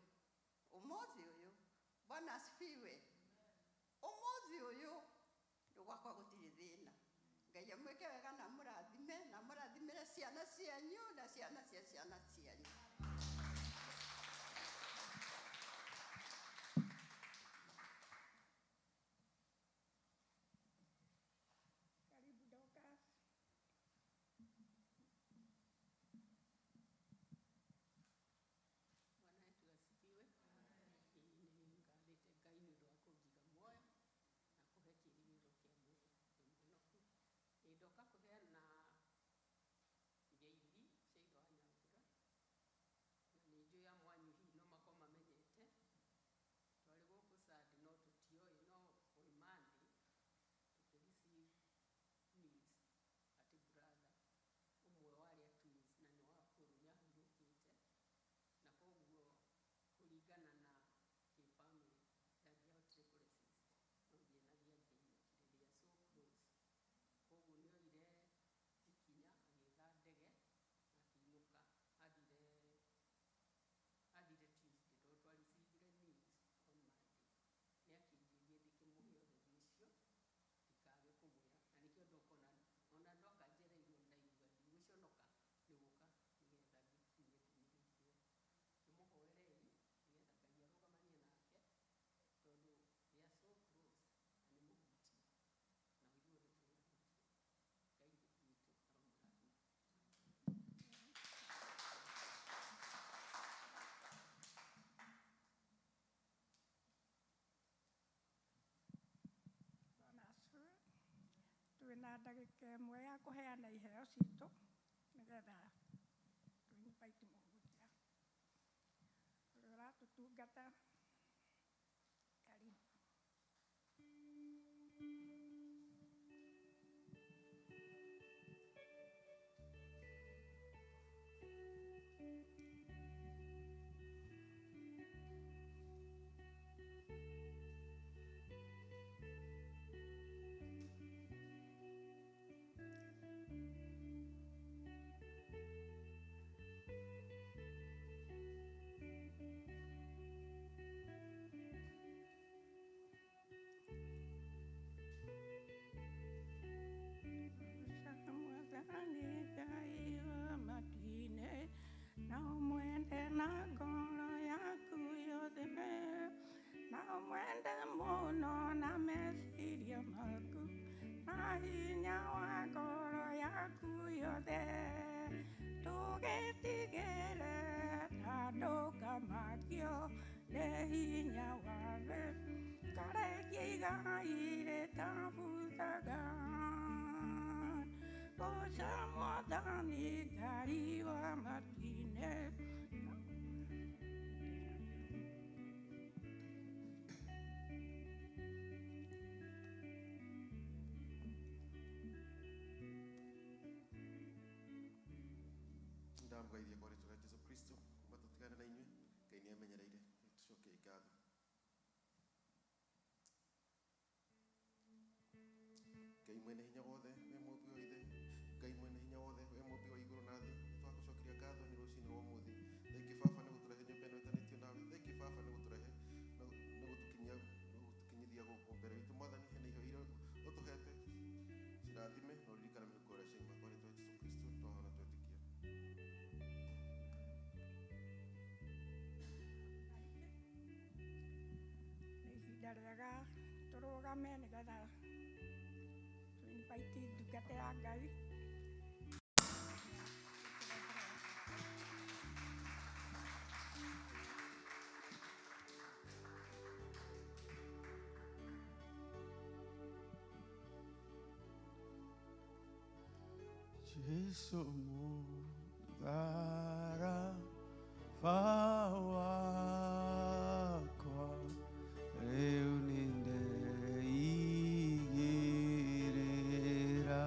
Bwana asifiwe, ũmũthĩ ũyũ gwakwa gũtirĩ thĩna. Ngai amwĩke wega na amũrathime na amũrathimĩre ciana cianyu na ciana cia ciana cianyu. Karibu Dorcas. Bwana wetu asifiwe. Ĩĩ nĩ ngathĩte Ngai nĩ ũndũ wa kũnjiga muoyo na kũhe kĩĩrĩgĩrĩro kĩa muoyo ndĩ mũhonoku. Ĩĩ ndoka kũheana ngeithi cia ithe wa Nyambura na nĩ njũĩ amwe anyu hihi no makorwo mamenyete. Twarĩ gũkũ Sunday no tũtioĩ, no on Monday tũkĩ receive news atĩ brother ũmwe wa arĩa twins na nĩ wa kũrũ nĩ ahurũkĩte, na koguo kũringana na kĩbamĩrĩ ndangĩahotire kũ resist no nginya na gĩangĩainũkire. They are so close. Koguo nĩ oire ikinya agĩetha ndege na akĩinũka. Athire Tuesday tondũ twareceivire news on Monday. Nĩ akĩnjĩrire ndĩkĩmũhe ũtheri ũcio ndikage kũmwĩra, na nĩkĩo ndoka ona ndoka njereirwo ndaigua ndigũconoka nĩ gũka nĩgetha ngĩkinyie ndũmĩrĩri ĩyo. Kĩmũhoerei nĩgetha Ngai arũgamanie nake tondũ they are so close na nĩ mũhutie na ithuothe tũrĩ ahutie. Ngai witũ aromũrathima. Bwana asifiwe. Twĩna ndagĩka ĩmwe ya kũheana iheo citũ nĩgetha tũ invite mũhunjia ũrĩa ũratũtungata. Karibu. Mwathani Ngai wa matu-inĩ, na ũmwende na ngoro yaku yothe, na ũmwende mũno na meciria maku, na hinya wa ngoro yaku yothe. Ndũgetigĩre na ndũkamakio nĩ hinya wa thĩ, karekia igai rĩtabuthaga. Goca Mwathani Ngai wa matu-inĩ. Ndamũgeithia kwa rĩtwa rĩa Jesu Kristo kuma tũtigane na inyuĩ. Ngai nĩ amenyereire, tũcokie ngatho. Ngai mwene hinya wothe, we mũmbi wa ithe, Ngai mwene hinya wothe, we mũmbi wa igũrũ na thĩ, nĩtwagũcokeria ngatho nĩ rũcinĩ rwa ũmũthĩ. Thengi baba nĩ gũtũrehe nyũmba ĩno ĩtanĩtio nawe. Thengi baba nĩ gũtũrehe nĩ gũtũkinyithia gũkũ mbere witũ. Mwathani, hena iheo iria ũtũhete, cirathime na ũririkane mĩhuko ĩrĩa ciauma. Kwa rĩtwa rĩa Jesu Kristo twahona twetĩkia. Ihinda rĩega tũrũgame nĩgetha tũ-invite ndungata ya Ngai. Jesu mudara wakwa rĩu nĩndeigĩrĩra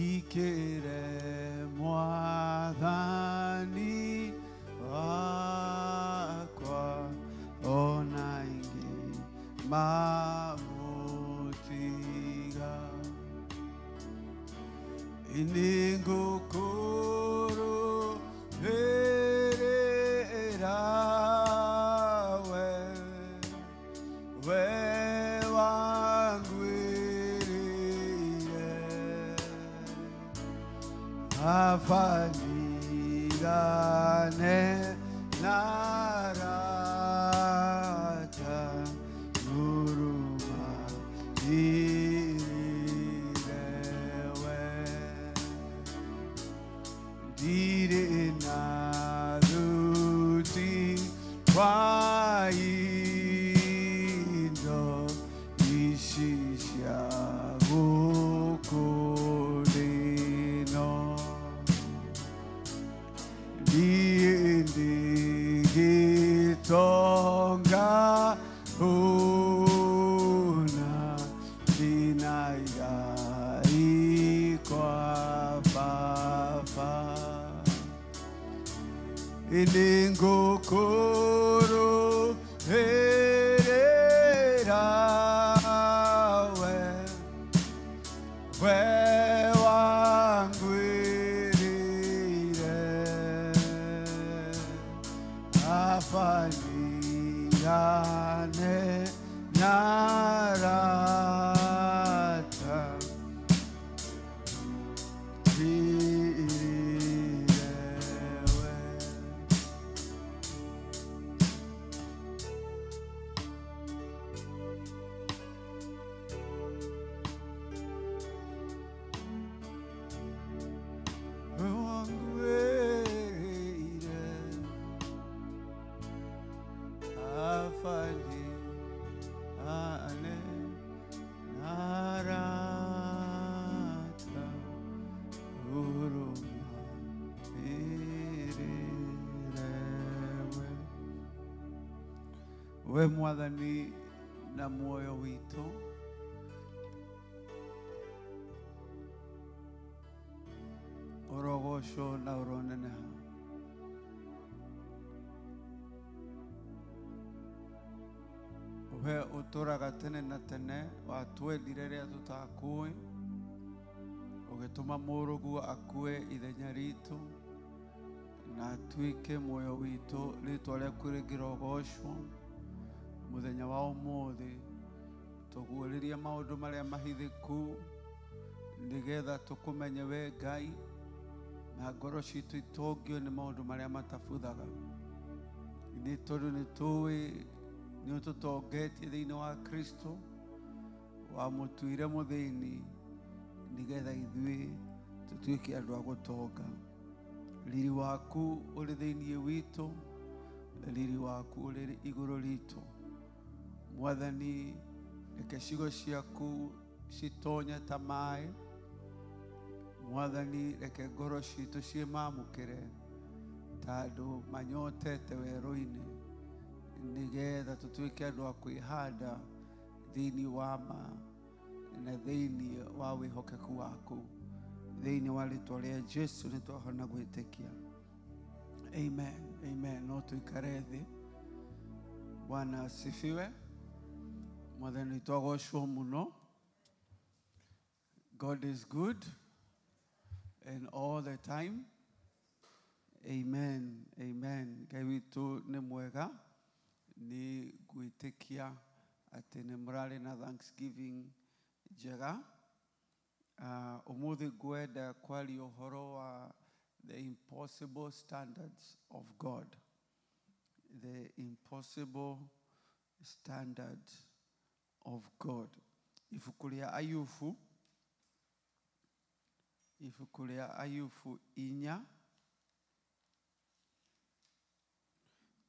ikĩre mwathani wakwa ona ingĩ mamũtiga Iningukuru we we wangwirire afanigane narata guruma irirewe Dire naruti kwaindo ishisha gukurino Dindigitonga una dinaiga ikwa papa Iningukuru herera we we wangwirire afanigane narata irirewe. Wangwirire afani ane narata uruma irirewe. We mwathani na muoyo witũ ũrogocwo na ũroneneha. We ũtũraga tene na tene, watwendire rĩrĩa tũtakũĩ, ũgĩtũma mũrũguo akue ithenya ritũ na atuĩke muoyo witũ. Rĩtwa rĩaku rĩngĩrogocwo mũthenya wa ũmũthĩ. Tũguũrĩrie maũndũ marĩa mahithĩku nĩgetha tũkũmenye we Ngai, na ngoro citũ itongio nĩ maũndũ marĩa matabuthaga. Nĩ tondũ nĩ tũĩ nĩ ũtũtongetie thĩinĩ wa Kristo, wamũtuire mũthĩni nĩgetha ithuĩ tũtuĩke andũ a gũtonga. Riri waku ũrĩ thĩinĩ witũ, riri waku ũrĩ igũrũ ritũ. Mwathani, reke ciugo ciaku citonye ta maĩ. Mwathani, reke ngoro citũ ciĩmamũkĩre ta andũ manyotete werũ-inĩ, nĩgetha tũtuĩke andũ a kwĩhanda thĩinĩ wa ma na thĩinĩ wa wĩhokeku waku. Thĩinĩ wa rĩtwa rĩa Jesu nĩ twahona gwĩtĩkia. Amen, amen. No tũikare thĩ. Bwana asifiwe. Mwathani witũ agocwo mũno. God is good and all the time. Amen, amen. Ngai witũ nĩ mwega. Nĩ ngwĩtĩkia atĩ nĩ mũrarĩ na Thanksgiving njega. Ũmũthĩ ngwenda kwaria ũhoro wa the impossible standards of God. The impossible standard of God. Ibuku rĩa Ayubu, ibuku rĩa Ayubu inya,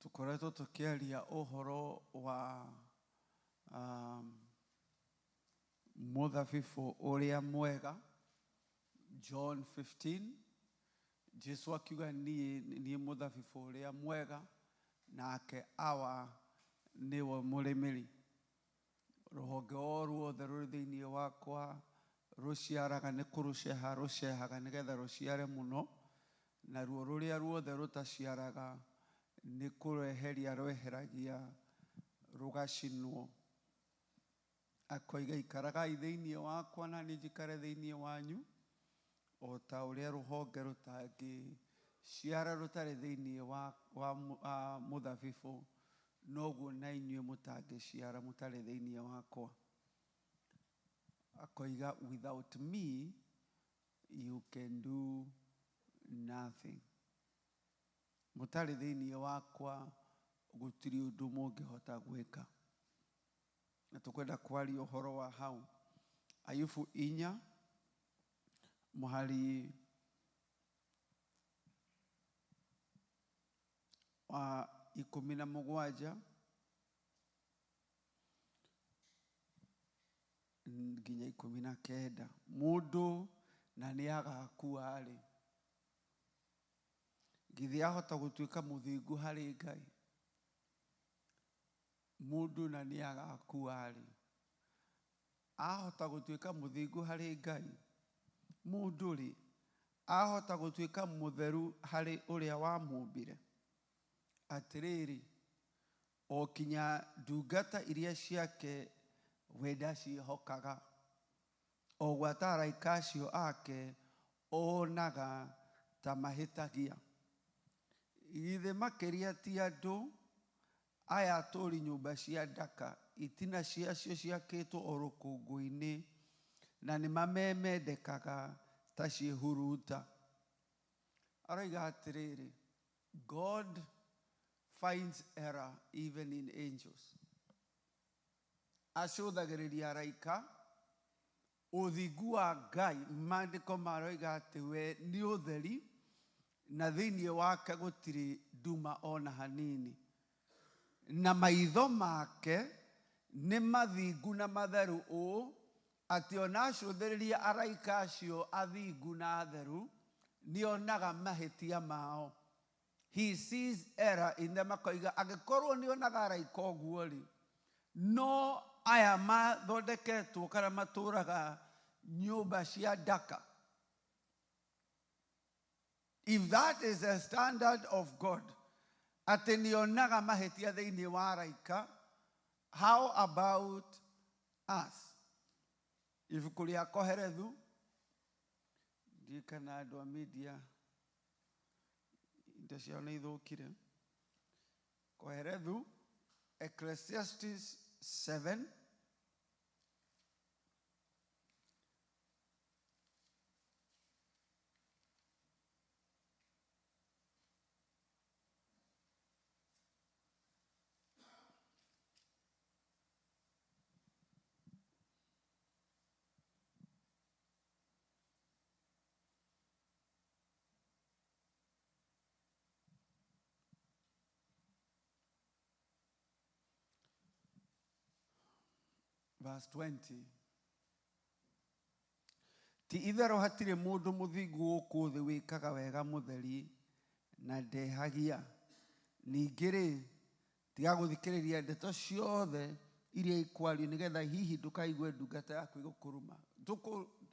tũkoretwo tũkĩaria ũhoro wa mũthabibũ ũrĩa mwega, John 15. Jesu akiuga niĩ niĩ mũthabibũ ũrĩa mwega, nake Awa nĩwe mũrĩmĩri. Rũhonge o ruothe rũrĩ thĩinĩ wakwa rũciaraga nĩ kũrũceha rũcehaga nĩgetha rũciare mũno, naruo rũrĩa ruothe rũtaciaraga nĩ kũrweheria rweheragia rũgacinwo. Akoiga ikaragai thĩinĩ wakwa na niĩ njikare thĩinĩ wanyu, o ta ũrĩa rũhonge rũtangĩciara rũtarĩ thĩinĩ wa mũthabibũ, noguo na inyuĩ mũtangĩciara mũtarĩ thĩinĩ wakwa. Akoiga without me you can do nothing. Mũtarĩ thĩinĩ wakwa gũtirĩ ũndũ mũngĩhota gwĩka. Na tũkwenda kwaria ũhoro wa hau. Ayubu inya mũhari wa 17 nginya 19. Mũndũ na nĩ agakua rĩ, githĩ ahota gũtuĩka mũthingu harĩ Ngai? Mũndũ na nĩ agakua rĩ, ahota gũtuĩka mũthingu harĩ Ngai? Mũndũ rĩ, ahota gũtuĩka mũtheru harĩ ũrĩa wamũmbire? Atĩrĩrĩ, o kinya ndungata iria ciake we ndaciĩhokaga, o gwata araika acio ake onaga ta mahĩtagia. Githĩ makĩria ti andũ aya atũũri nyũmba cia ndaka, itina ciacio ciakĩtwo o rũkũngũ-inĩ, na nĩ mamemendekaga ta ciĩhuruta. Aroiga atĩrĩrĩ, God finds error even in angels. Acũthagĩrĩria araika ũthingu wa Ngai. Maandĩko maroiga atĩ we nĩ ũtheri na thĩinĩ wake gũtirĩ nduma ona hanini, na maitho make nĩ mathingu na matheru ũũ atĩ ona acũthĩrĩria araika acio athingu na atheru nĩonaga mahĩtia mao. He sees error in them. Akoiga angĩkorwo nĩonaga araika ũguo rĩ, no aya mathondeketwo kana matũraga nyũmba cia ndaka. If that is the standard of God, atĩ nĩonaga mahĩtia thĩinĩ wa araika, how about us? Ibuku rĩa Koherethu, ndiũĩ kana andũ a media indo ciao nĩ ithũkire. Koherethu, Ecclesiastes 7, verse 20. Ti itherũ hatirĩ mũndũ mũthingu gũkũ thĩ wĩkaga wega mũtheri na ndehagia. Ningĩ rĩ, tiga gũthikĩrĩria ndeto ciothe iria ikwario nĩgetha hihi ndũkaigue ndungata yaku ĩgũkũruma.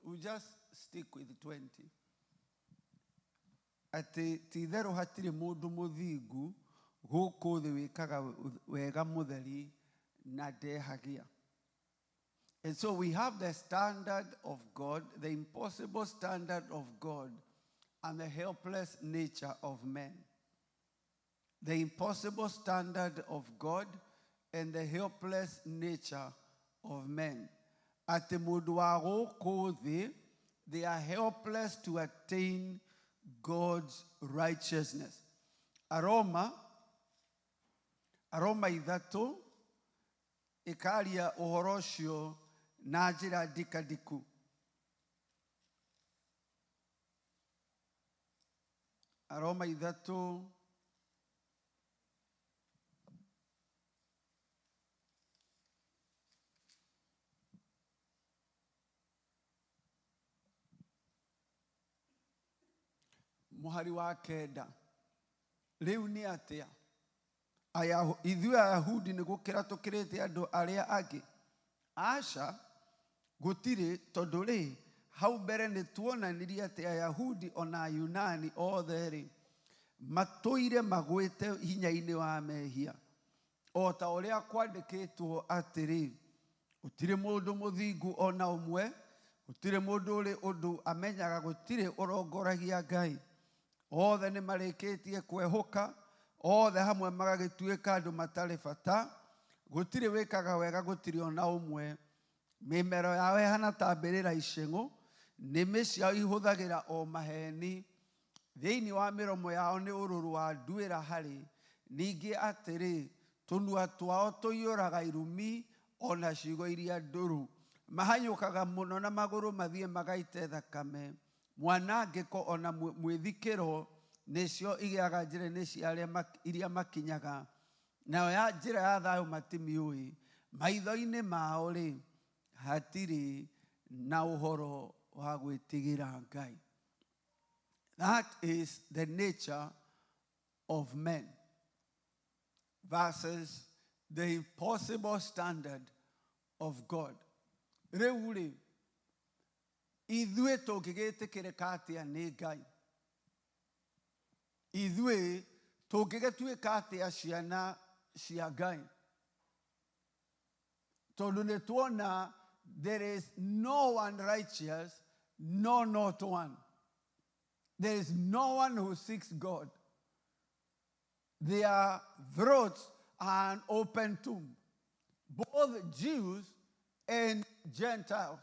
We just stick with 20. Atĩ ti itherũ hatirĩ mũndũ mũthingu gũkũ thĩ wĩkaga wega mũtheri na ndehagia. And so we have the standard of God, the impossible standard of God, and the helpless nature of men. The impossible standard of God and the helpless nature of men. Atĩ mũndũ wa gũkũ thĩ, they are helpless to attain God's righteousness. Aroma 3, Ĩkaria ũhoro ũcio na njĩra ndikadiku. Aroma 3 mũhari wa 9. Rĩu nĩ atĩa? Ithuĩ Ayahudi nĩ gũkĩra tũkĩrĩte andũ arĩa angĩ? Aca, gũtirĩ, tondũ rĩ, hau mbere nĩ tuonanirie atĩ Ayahudi ona Ayunani othe rĩ, matũire magwĩte hinya-inĩ wa mehia. O ta ũrĩa kwandĩkĩtwo atĩrĩ, gũtirĩ mũndũ mũthingu ona ũmwe, gũtirĩ mũndũ ũrĩ ũndũ amenyaga, gũtirĩ ũrongoragia Ngai. Othe nĩ marĩkĩtie kwehũka, othe hamwe magagĩtuĩka andũ matarĩ bata, gũtirĩ wĩkaga wega, gũtirĩ ona ũmwe. Mĩmero yao ĩhana ta mbĩrĩra iceng'ũ, nĩmĩ ciao ihũthagĩra o maheni. Thĩinĩ wa mĩromo yao nĩ ũrũrũ wa nduĩra harĩ. Ningĩ atĩrĩ, tũnua twao tũiyũraga irumi ona ciugo iria ndũrũ. Mahanyũkaga mũno na magũrũ mathiĩ magaite thakame. Mwanangĩko ona mwĩthikĩro nĩcio igĩaga njĩra-inĩ cia arĩa iria makinyaga. Nayo ya njĩra ya thayũ matimiũĩ. Maitho-inĩ mao rĩ, hatirĩ na ũhoro wa gwĩtigĩra Ngai. That is the nature of men versus the impossible standard of God. Rĩu rĩ, ithuĩ tũngĩgĩtĩkĩrĩka atĩa nĩ Ngai? Ithuĩ tũngĩgĩtuĩka atĩa ciana cia Ngai? Tondũ nĩ tuona there is no one righteous, no, not one. There is no one who seeks God. Their throats are an open tomb, both Jews and Gentiles.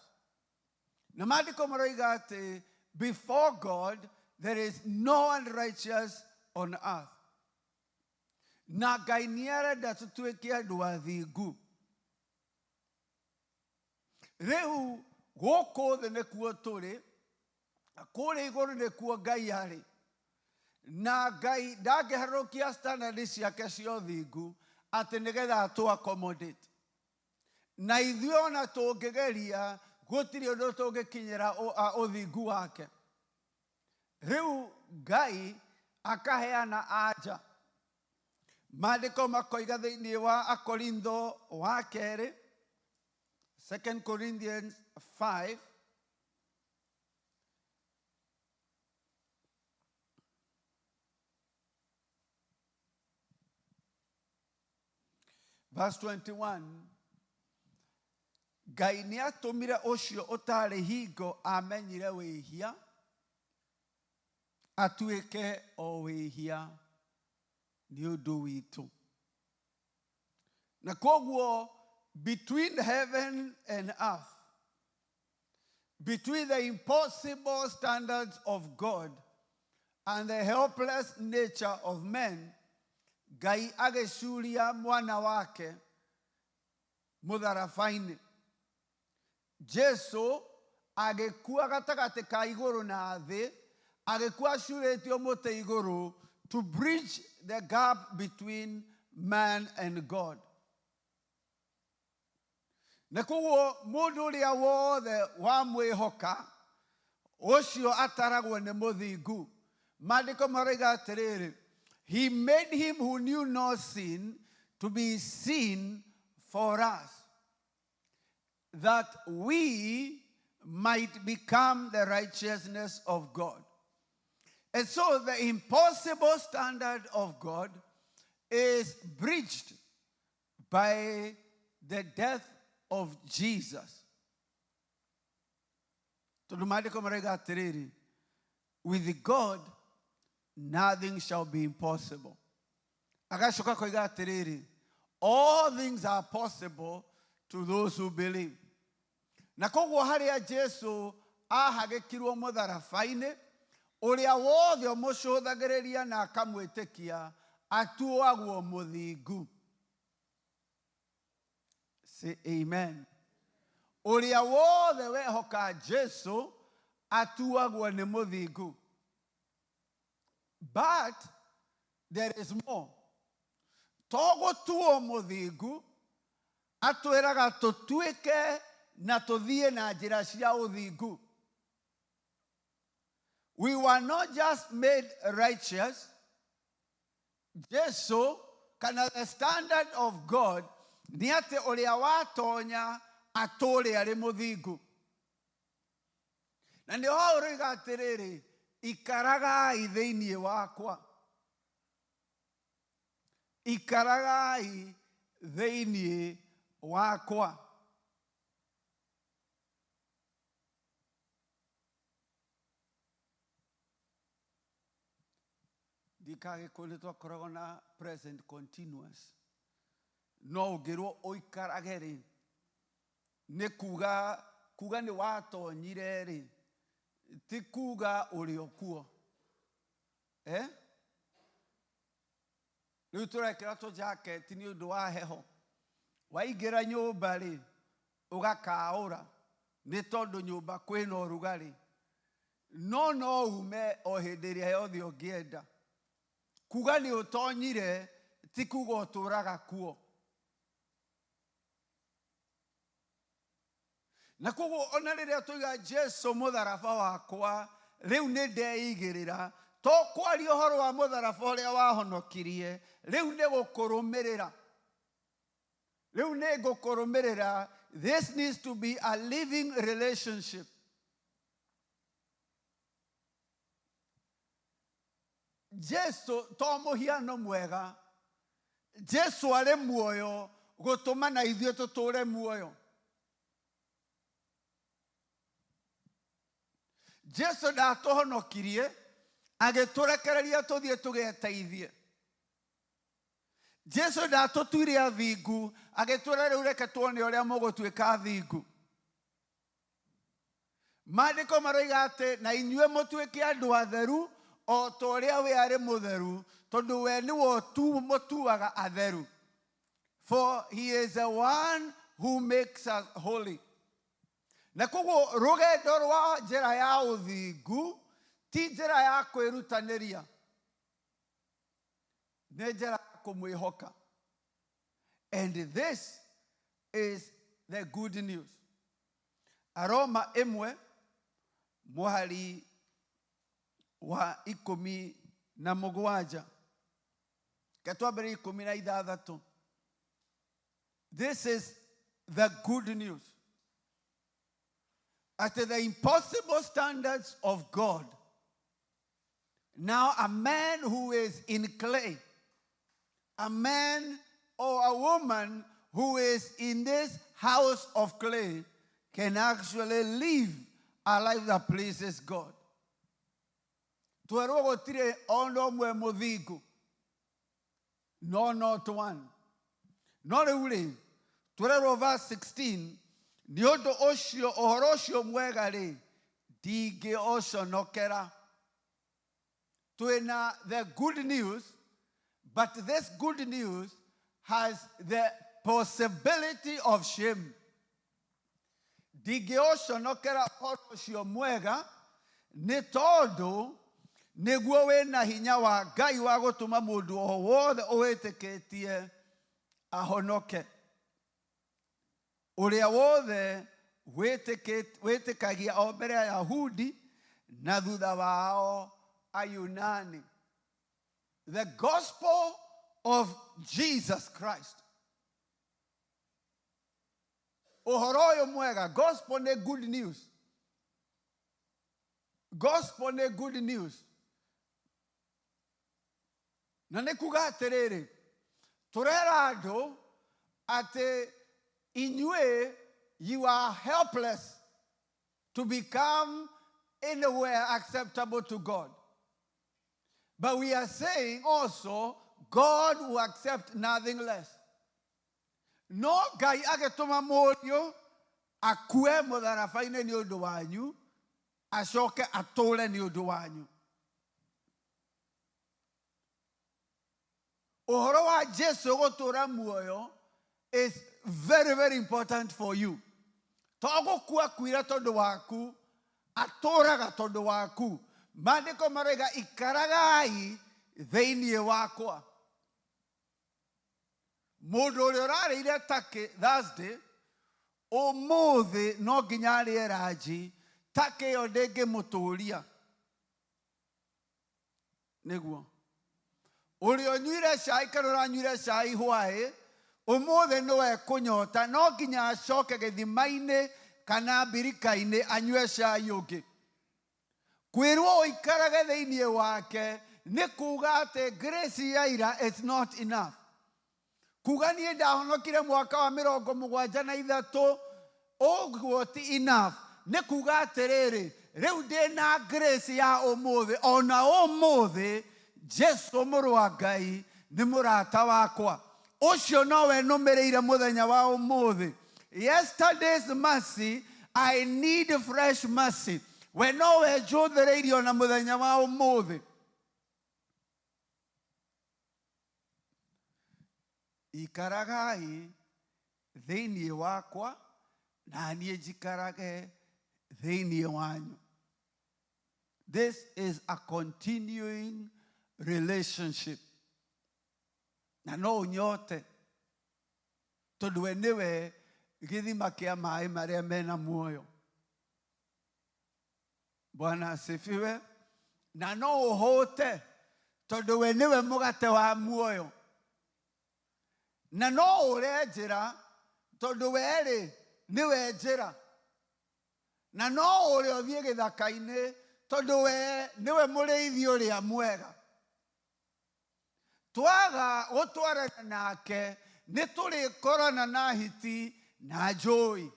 Na maandĩko maroiga atĩ before God there is no one righteous on earth. Na Ngai nĩ arenda tũtuĩke andũ athingu. Rĩu gũkũ thĩ nĩkuo tũrĩ, kũrĩa igũrũ nĩkuo Ngai arĩ. Na Ngai ndangĩharũkia standard ciake cia ũthingu atĩ nĩgetha atũ accommodate. Na ithuĩ ona tũngĩgeria gũtirĩ ũndũ tũngĩkinyĩra ũthingu wake. Rĩu Ngai akaheana anja. Maandĩko makoiga thĩinĩ wa Akorintho wa kerĩ, 2 Corinthians 5, verse 21, Ngai nĩ atũmire ũcio ũtarĩ hingo amenyire wĩhia, atuĩke o wĩhia nĩ ũndũ witũ. Na koguo between heaven and earth, between the impossible standards of God and the helpless nature of men, Ngai agĩcuria mwana wake mũtharaba-inĩ. Jesu agĩkua gatagatĩ ka igũrũ na thĩ, agĩkua acurĩtio mũtĩ igũrũ to bridge the gap between man and God. Na koguo mũndũ ũrĩa wothe wamwĩhoka, ũcio ataragwo nĩ mũthingu. Maandĩko maroiga atĩrĩrĩ, he made him who knew no sin to be sin for us, that we might become the righteousness of God. And so the impossible standard of God is bridged by the death of Jesus. Tondũ maandĩko maroiga atĩrĩrĩ, with God nothing shall be impossible. Agacoka koiga atĩrĩrĩ, all things are possible to those who believe. Na koguo harĩa Jesu ahagĩkirwo mũtharaba-inĩ, ũrĩa wothe ũmũcũthagĩrĩria na akamwĩtĩkia atuagwo mũthingu. Say amen. Ũrĩa wothe wehoka Jesu atuagwo nĩ mũthingu. But there is more. To gũtuo mũthingu, atwĩraga tũtuĩke na tũthiĩ na njĩra cia ũthingu. We were not just made righteous. Jesu, kana the standard of God, nĩ atĩ ũrĩa watonya atũũre arĩ mũthingu. Na nĩho hau ũroiga atĩrĩrĩ, ikaragai thĩinĩ wakwa. Ikaragai thĩinĩ wakwa. Ndikagĩkũyũ nĩ twakoragwo na present continuous. No ũngĩrwo ũikarage rĩ, nĩ kuga kuga nĩ watonyire rĩ, ti kuga ũrĩ o kuo. Eh? Rĩu tũrekĩra tũjaketi nĩ ũndũ wa heho. Waingĩra nyũmba rĩ, ũgakaũra nĩ tondũ nyũmba kwĩna ũrugarĩ. No no ume o hĩndĩ ĩrĩa yothe ũngĩenda. Kuga nĩ ũtonyire ti kuga ũtũraga kuo. Na koguo ona rĩrĩa tũiga Jesu mũtharaba wakwa, rĩu nĩ ndeigĩrĩra, to kwaria ũhoro wa mũtharaba ũrĩa wahonokirie, rĩu nĩ gũkũrũmĩrĩra. Rĩu nĩ ngũkũrũmĩrĩra. This needs to be a living relationship. Jesu to mũhiano mwega. Jesu arĩ muoyo gũtũma na ithuĩ tũtũũre muoyo. Jesu ndatũhonokirie agĩtũrekereria tũthiĩ tũgeteithie. Jesu ndatũtuire athingu agĩtwĩra rĩu reke tuone ũrĩa mũgũtuĩka athingu. Maandĩko maroiga atĩ na inyuĩ mũtuĩke andũ atheru o ta ũrĩa we arĩ mũtheru, tondũ we nĩwe mũtuaga atheru. For he is the one who makes us holy. Na koguo rũgendo rwa njĩra ya ũthingu ti njĩra ya kwĩrutanĩria, nĩ njĩra ya kũmwĩhoka. And this is the good news. Aroma 1 mũhari wa 17. Reke twambĩrĩrie 16. This is the good news. At the impossible standards of God, now a man who is in clay, a man or a woman who is in this house of clay can actually live a life that pleases God. Twerwo gũtirĩ ona ũmwe mũthingu. No, not one. No rĩu rĩ, twererwo verse 16, nĩ ũndũ ũcio ũhoro ũcio mwega rĩ, ndingĩũconokera. Twĩna the good news, but this good news has the possibility of shame. Ndingĩũconokera ũhoro ũcio mwega nĩ tondũ nĩguo wĩna hinya wa Ngai wa gũtũma mũndũ o wothe ũwĩtĩkĩtie ahonoke. Ũrĩa wothe wĩtĩkagia o mbere ya Ayahudi na thutha wao Ayunani. The gospel of Jesus Christ. Ũhoro ũyũ mwega, gospel nĩ good news. Gospel nĩ good news. Na nĩ kuga atĩrĩrĩ, tũrera andũ atĩ inyuĩ you are helpless to become anywhere acceptable to God. But we are saying also, God will accept nothing less. No Ngai agĩtũma mũriũ akue mũtharaba-inĩ nĩ ũndũ wanyu, acoke atũũre nĩ ũndũ wanyu. Ũhoro wa Jesu gũtũũra muoyo is very very important for you. To gũkua akuire tondũ waku, atũraga tondũ waku. Maandĩko maroiga ikaragai thĩinĩ wakwa. Mũndũ ũrĩa ũrarĩire turkey Thursday, ũmũthĩ no nginya arĩe ranji, turkey ĩyo ndĩngĩmũtũria. Nĩguo. Ũrĩa ũnyuire cai kana ũranyuire cai hwaĩ, ũmũthĩ nĩwe ekũnyota, no nginya acoke gĩthima-inĩ kana mbirika-inĩ anyue cai ũngĩ. Kwĩrwo ũikarage thĩinĩ wake nĩ kuga atĩ grace ya ira is not enough. Kuga niĩ ndahonokire mwaka wa 73 ũguo ti enough. Nĩ kuga atĩrĩrĩ, rĩu ndĩna grace ya ũmũthĩ, ona ũmũthĩ Jesu mũrũ wa Ngai nĩ mũrata wakwa. Ũcio nowe nũmĩrĩire mũthenya wa ũmũthĩ. Yesterday's mercy, I need fresh mercy. We nowe njũthĩrĩirio na mũthenya wa ũmũthĩ. Ikaragai thĩinĩ wakwa na niĩ njikarage thĩinĩ wanyu. This is a continuing relationship. Na no ũnyote tondũ we nĩwe gĩthima kĩa maĩ marĩa mena muoyo. Bwana asifiwe. Na no ũhũte tondũ we nĩwe mũgate wa muoyo. Na no ũre njĩra tondũ we-rĩ nĩwe njĩra. Na no ũrĩ ũthiĩ gĩthaka-inĩ tondũ we nĩwe mũrĩithi ũrĩa mwega. Twaga gũtwarana nake nĩ tũrĩkorana na hiti na njũi.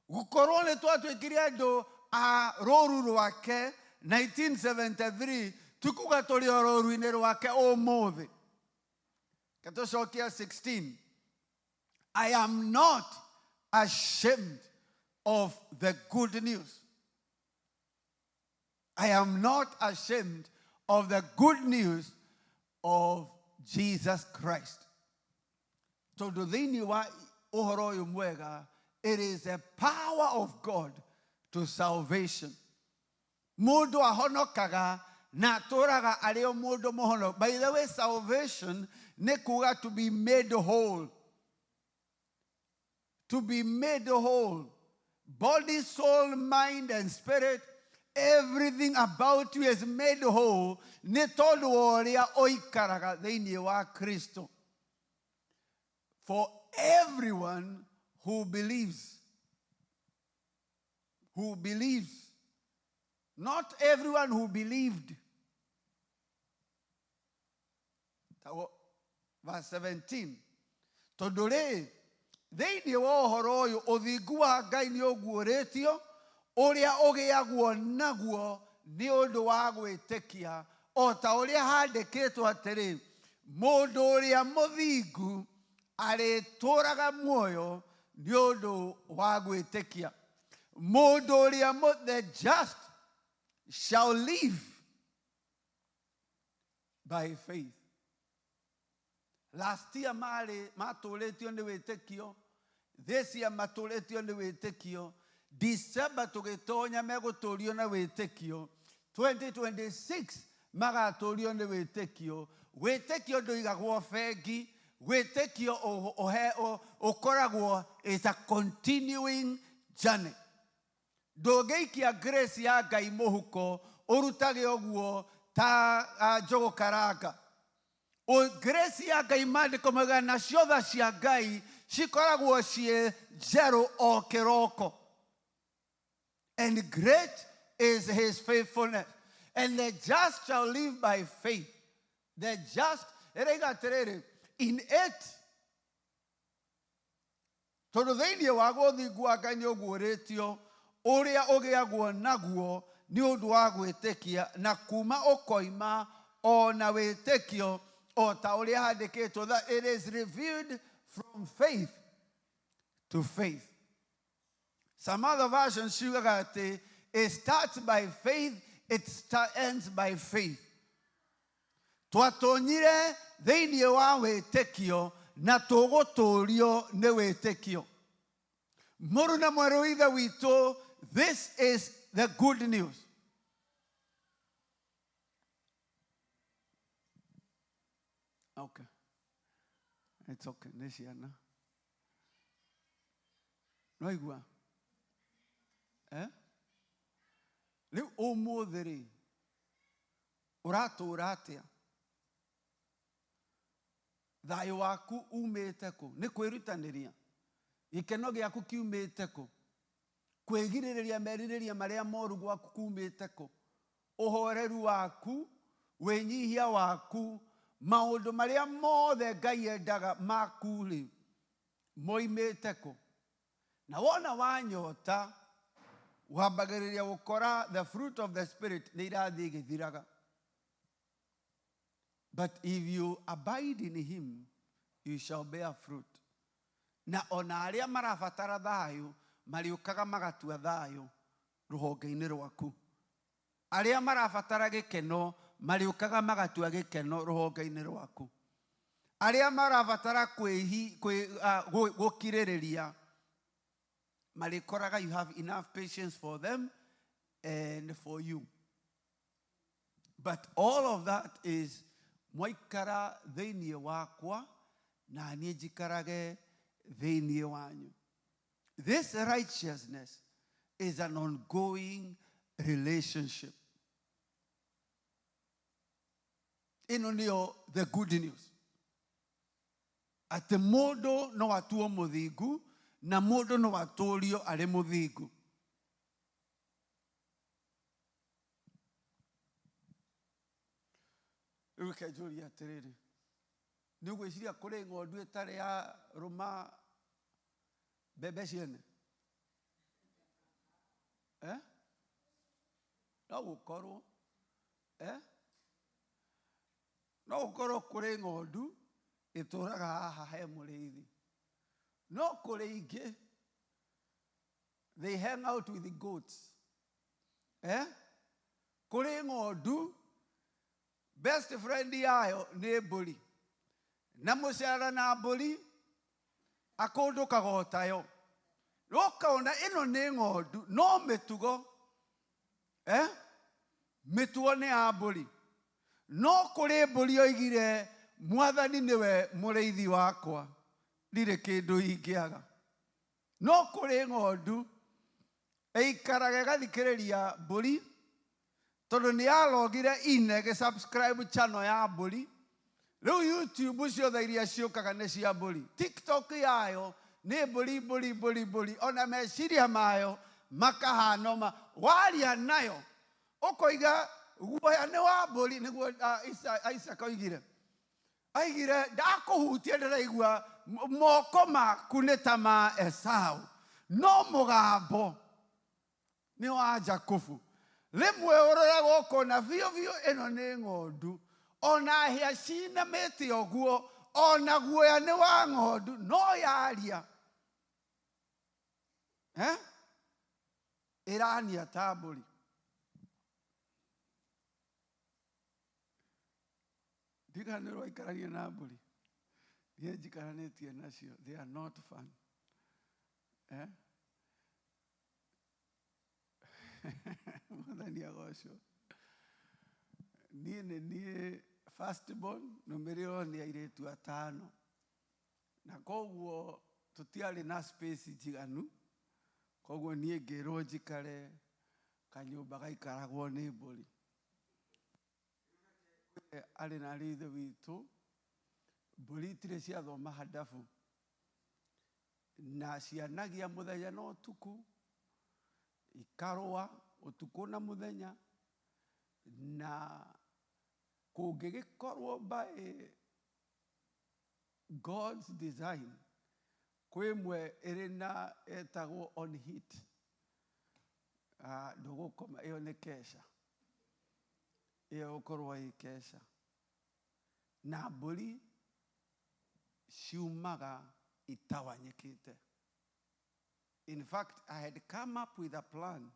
Gũkorwo nĩ twatuĩkire andũ a rũru rwake 1973, tikuga tũrĩ o rũru-inĩ rwake ũmũthĩ. Katũcokia 16. I am not ashamed of the good news. I am not ashamed of the good news of Jesus Christ. Tondũ thĩinĩ wa ũhoro ũyũ mwega, it is the power of God to salvation. Mũndũ ahonokaga na atũraga arĩ o mũndũ mũhonoku. By the way, salvation nĩ kuga to be made whole. To be made whole. Body, soul, mind, and spirit, everything about you is made whole. Nĩ tondũ wa ũrĩa ũikaraga thĩinĩ wa Kristo. For everyone who believes. Who believes. Not everyone who believed. Verse 17. Tondũ rĩ, thĩinĩ wa ũhoro ũyũ ũthingu wa Ngai nĩ ũguũrĩtio, ũrĩa ũgĩagwo naguo nĩ ũndũ wa gwĩtĩkia, o ta ũrĩa handĩkĩtwo atĩrĩ, mũndũ ũrĩa mũthingu arĩtũũraga muoyo nĩ ũndũ wa gwĩtĩkia. Mũndũ ũrĩa the just shall live by faith. Last year marĩ matũrĩtio nĩ wĩtĩkio, this year matũrĩtio nĩ wĩtĩkio, December tũgĩtonya megũtũrio na wĩtĩkio, 2026 magatũrio nĩ wĩtĩkio. Wĩtĩkio ndũigagwo bengi, wĩtĩkio ũkoragwo is a continuing journey. Ndũngĩikia grace ya Ngai mũhuko ũrutage ũguo ta njũgũ karanga. Grace ya Ngai maandĩko maugaga nacio tha cia Ngai cikoragwo ciĩ njerũ o kĩroko. And great is his faithfulness. And the just shall live by faith. The just, ĩraiga atĩrĩrĩ, in it, tondũ thĩinĩ wa ũthingu wa Ngai nĩ ũguũrĩtio, ũrĩa ũgĩagwo naguo nĩ ũndũ wa gwĩtĩkia, na kuma ũkoima o na wĩtĩkio, o ta ũrĩa handĩkĩtwo, that it is revealed from faith to faith. Some other versions ciugaga atĩ it starts by faith, it ends by faith. Twatonyire thĩinĩ wa wĩtĩkio na tũgũtũũrio nĩ wĩtĩkio. Mũrũ na mwarĩ wa ithe witũ, this is the good news. Okay. It's okay. Nĩ ciana. Nĩwaigua? Eh? Rĩu ũmũthĩ rĩ, ũratũũra atĩa? Thayũ waku umĩte kũ? Nĩ kwĩrutanĩria. Gĩkeno gĩaku kiumĩte kũ? Kwĩgirĩrĩria merirĩria marĩa moru gwaku kumĩte kũ? Ũhoreru waku, wĩnyihia waku, maũndũ marĩa mothe Ngai endaga maku rĩ, moimĩte kũ? Na wona wanyota, wambagĩrĩria gũkora the fruit of the spirit nĩ irathiĩ igĩthiraga. But if you abide in him, you shall bear fruit. Na ona arĩa marabatara thayũ, marĩũkaga magatua thayũ rũhonge-inĩ rwaku. Arĩa marabatara gĩkeno, marĩũkaga magatua gĩkeno rũhonge-inĩ rwaku. Arĩa marabatara gũkirĩrĩria, marĩkoraga you have enough patience for them and for you. But all of that is mwaikara thĩinĩ wakwa na niĩ njikarage thĩinĩ wanyu. This righteousness is an ongoing relationship. Ĩno nĩyo the good news. Atĩ mũndũ no atuo mũthingu na mũndũ no atũũrio arĩ mũthingu. Rĩu reke njũrie atĩrĩrĩ, nĩ ũgwĩciria kũrĩ ng'ondu ĩtarĩ ya rũma mbembe ciene? Eh? No gũkorwo. Eh? No gũkorwo kũrĩ ng'ondu ĩtũraga haha he mũrĩithi. No kũrĩ ingĩ, they hang out with the goats. Eh? Kũrĩ ng'ondu, best friend yayo nĩ mbũri. Na mũcara na mbũri, akũndũkaga o tayo. Ũkona ĩno nĩ ng'ondu, no mĩtugo, eh? Mĩtugo nĩ ya mbũri. No kũrĩ mbũri oigire, mwathani nĩwe mũrĩithi wakwa, ndirĩ kĩndũ ingĩaga. No kũrĩ ng'ondu, ĩikaraga ĩgathikĩrĩria mbũri, tondũ nĩ yarogire ine gĩ-subscribe channel ya mbũri. Rĩu YouTube ciothe iria ciũkaga nĩ cia mbũri. TikTok yayo nĩ mbũri, mbũri, mbũri, mbũri. Ona meciria mayo makahana ma. Waria nayo, ũkoiga guoya nĩ wa mbũri, nĩguo Isaac oigire. Aigire, ndakũhutia ndĩraigua moko maku nĩ ta ma Esau, no mũgambo nĩ wa Jakubu. Rĩmwe ũroraga ũkona biũ biũ ĩno nĩ ng'ondu, ona hĩa cinamĩte ũguo, ona guoya nĩ wa ng'ondu, no yaria. Eh? Ĩrania ta mbũri. Ndiganĩrwo waikarania na mbũri. Niĩ njikaranĩtie nacio. They are not fun. Eh? Mwathani agocwo. Niĩ nĩ niĩ first born, nũmĩrĩrwo nĩ airĩtu atano. Na koguo tũtiarĩ na space njiganu, koguo niĩ ngĩrwo njikare kanyũmba gaikaragwo nĩ mbũri. Arĩ na arĩ ithe witũ, mbũri itirĩ ciathoma handabu. Na cianagia mũthenya na ũtukũ, ikarũa ũtukũ na mũthenya, na kũngĩgĩkorwo by God's design, kwĩ ĩmwe ĩrĩ na ĩtagwo on heat. Ndũgũkoma, ĩyo nĩ kesha. Ĩyo gũkorwo ĩ kesha. Na mbũri ciumaga itawanyĩkĩte. In fact, I had come up with a plan.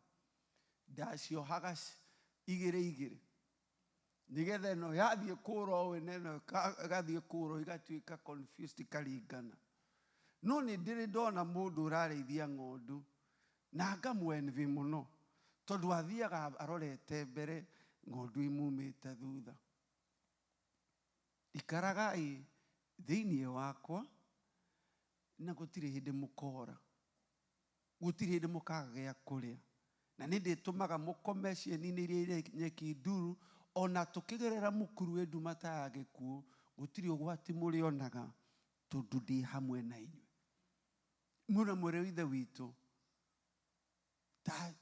Ndaciohaga igĩrĩ igĩrĩ. Nĩgetha ĩno yathiĩ kũũra ũũ na ĩno ĩgathiĩ kũũra igatuĩka confused ikaringana. No nĩ ndĩrĩ ndona mũndũ ũrarĩithia ng'ondu na ngamwenvi mũno tondũ athiaga arorete mbere ng'ondu imumĩte thutha. Ikaragai thĩinĩ wakwa na gũtirĩ hĩndĩ mũkora, gũtirĩ hĩndĩ mũkaga gĩa kũrĩa, na nĩ ndĩtũmaga mũkome cieni-inĩ iria irĩ nyeki nduru, ona tũkĩgerera mũkuru wĩ nduma ta ya gĩkuũ, gũtirĩ ũgwati mũrĩonaga tondũ ndĩ hamwe na inyuĩ. Mũna mwĩrĩ wa Ithe witũ, ta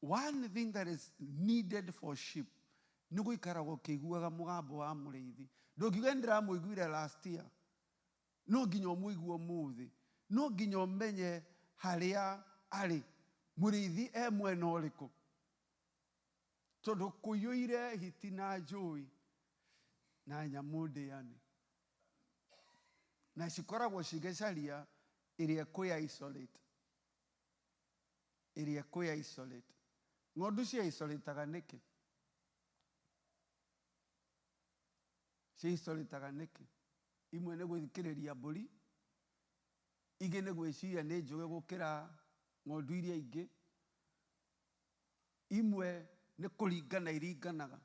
one thing that is needed for sheep nĩ gũikaraga ũkĩiguaga mũgambo wa mũrĩithi. Ndũngiuga nĩ ndĩramũiguire last year, no nginya ũmũigue ũmũthĩ, no nginya ũmenye harĩa arĩ. Mũrĩithi e mwena ũrĩkũ, tondũ kũiyũire hiti na njũi na nyamũ ndĩani, na cikoragwo cigĩcaria ĩrĩa ĩkwĩ isolate, ĩrĩa ĩkwĩ isolate. Ng'ondu cia isolataga nĩkĩ? Cia isolataga nĩkĩ? Imwe nĩ gwĩthikĩrĩria mbũri, ingĩ nĩ gwĩciria nĩ njũgĩ gũkĩra ng'ondu iria ingĩ, imwe nĩ kũringana iringanaga,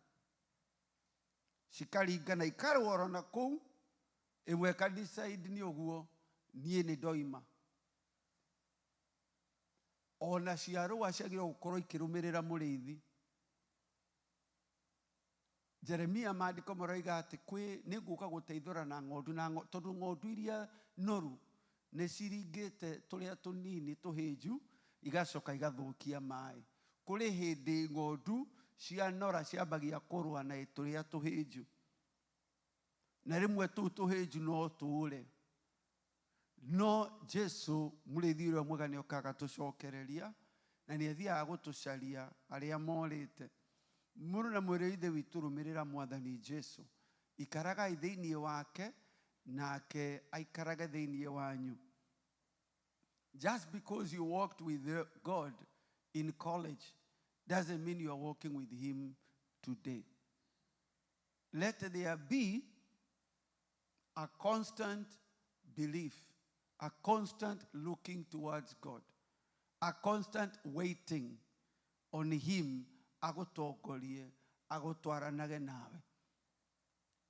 cikaringana ikarworo na kũu, ĩmwe ĩka decide nĩ ũguo niĩ nĩ ndoima. Ona ciarũa ciagĩrĩirwo gũkorwo ikĩrũmĩrĩra mũrĩithi. Jeremia maandĩko maroiga atĩ kwĩ nĩ ngũka gũteithũra na ng'ondu na tondũ ng'ondu iria noru nĩ ciringĩte tũrĩa tũnini tũhĩnju igacoka igathũkia maĩ. Kũrĩ hĩndĩ ng'ondu cianora ciambagia kũrũa na tũrĩa tũhĩnju, na rĩmwe tũu tũhĩnju no tũũre. No Jesu mũrĩithi ũrĩa mwega nĩ okaga tũcokereria na nĩ athiaga gũtũcaria arĩa morĩte. Mũrũ na mwĩrĩ wa Ithe witũ, rũmĩrĩra Mwathani Jesu, ikaragai thĩinĩ wake nake aikarage thĩinĩ wanyu. Just because you walked with God in college doesn't mean you are walking with him today. Let there be a constant belief, a constant looking towards God, a constant waiting on him agũtongorie, agũtwaranage nawe.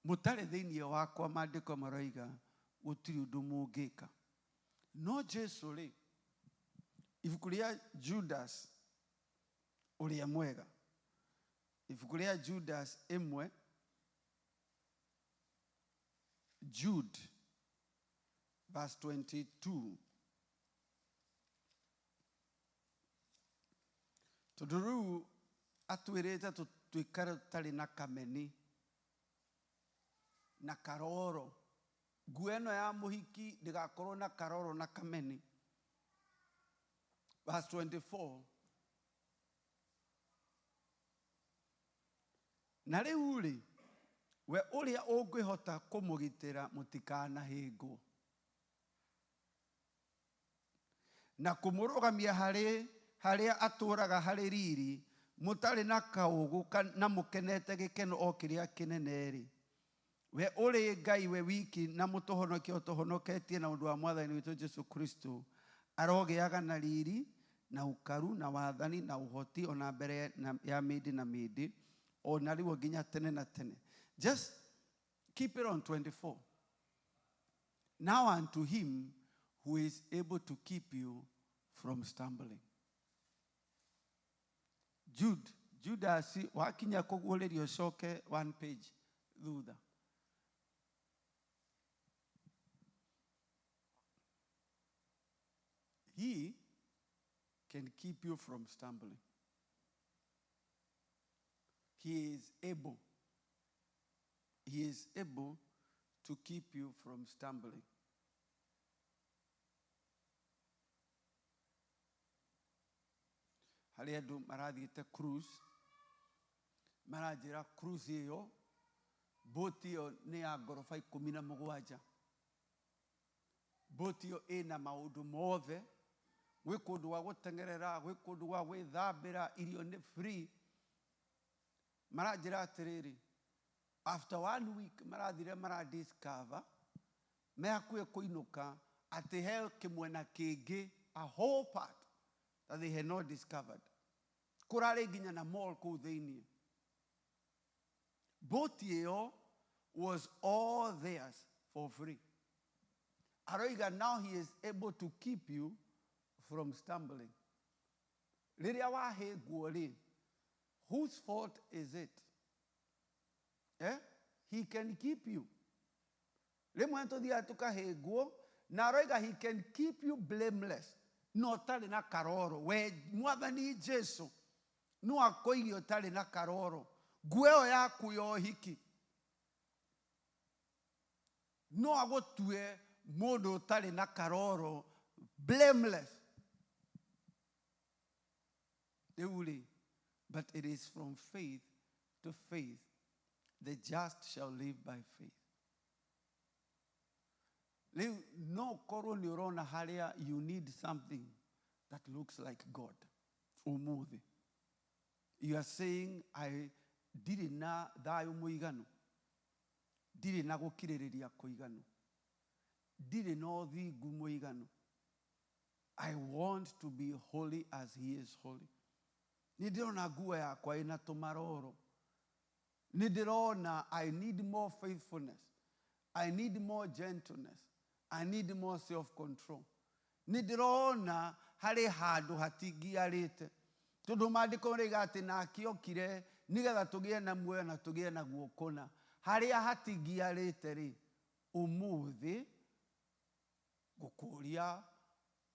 Mũtarĩ thĩinĩ wakwa, maandĩko maroiga gũtirĩ ũndũ mũngĩka. No Jesu rĩ, ibuku rĩa Judas ũrĩa mwega, ibuku rĩa Judas ĩmwe, Jude verse 22, tondũ rĩu atwĩrĩte tũikare tũtarĩ na kameni na karoro. Nguo ĩno ya mũhiki ndĩgakorwo na karoro na kameni. Verse 24, na rĩu rĩ, we ũrĩa ũngĩhota kũmũgitĩra mũtikanahĩngwo na kũmũrũgamia harĩ harĩa atũraga harĩ riri, mũtarĩ na kaũgũ na mũkenete gĩkeno o kĩrĩa kĩnene rĩ, we ũrĩ Ngai we wiki na mũtũhonokia ũtũhonoketie na ũndũ wa Mwathani witũ Jesu Kristo, arogĩaga na riri na ũkaru na wathani na ũhoti ona mbere ya mĩndĩ na mĩndĩ, ona rĩu nginya tene na tene. Just keep it on 24. Now unto him who is able to keep you from stumbling. Jude, Judas wakinya kũguũrĩrio ũcoke one page thutha. He can keep you from stumbling. He is able. He is able to keep you from stumbling. Harĩ andũ marathiĩte cruise, maranjĩra cruise ĩyo, boti ĩyo nĩ ya ngoroba 17. Boti ĩyo ĩna maũndũ mothe, gwĩ kũndũ gwa gũteng'erera, gwĩ kũndũ gwa gwĩthambĩra, irio nĩ free. Maranjĩra atĩrĩrĩ, after 1 week marathire maradiscover me hakuhĩ kũinũka atĩ he kĩmwena kĩngĩ, a whole part that they had not discovered. Kũrarĩ nginya na mall kũu thĩiniĩ. Boti ĩyo was all theirs for free. Aroiga now he is able to keep you from stumbling. Rĩrĩa wahĩngwo rĩ, whose fault is it? He can keep you. Rĩmwe tũthiaga tũkahĩngwo, na aroiga he can keep you blameless. No ũtarĩ na karoro. We Mwathani Jesu no akũige ũtarĩ na karoro. Nguo ĩyo yaku ya ũhiki no agũtue mũndũ ũtarĩ na karoro, blameless. Rĩu rĩ, but it is from faith to faith. The just shall live by faith. Rĩu no korwo nĩ ũrona harĩa you need something that looks like God. Ũmũthĩ. You are saying, I ndirĩ na thayũ mũiganu. Ndirĩ na gũkirĩrĩria kũiganu. Ndirĩ na ũthingu mũiganu. I want to be holy as he is holy. Nĩ ndĩrona nguo yakwa ĩna tũmaroro. Nĩ ndĩrona I need more faithfulness. I need more gentleness. I need more self-control. Nĩ ndĩrona harĩ handũ hatingiarĩte. Tondũ maandĩko marauga atĩ nake okire nĩgetha tũgĩe na muoyo na tũgĩe naguo kũna. Harĩa hatingiarĩte rĩ, ũmũthĩ ngũkũria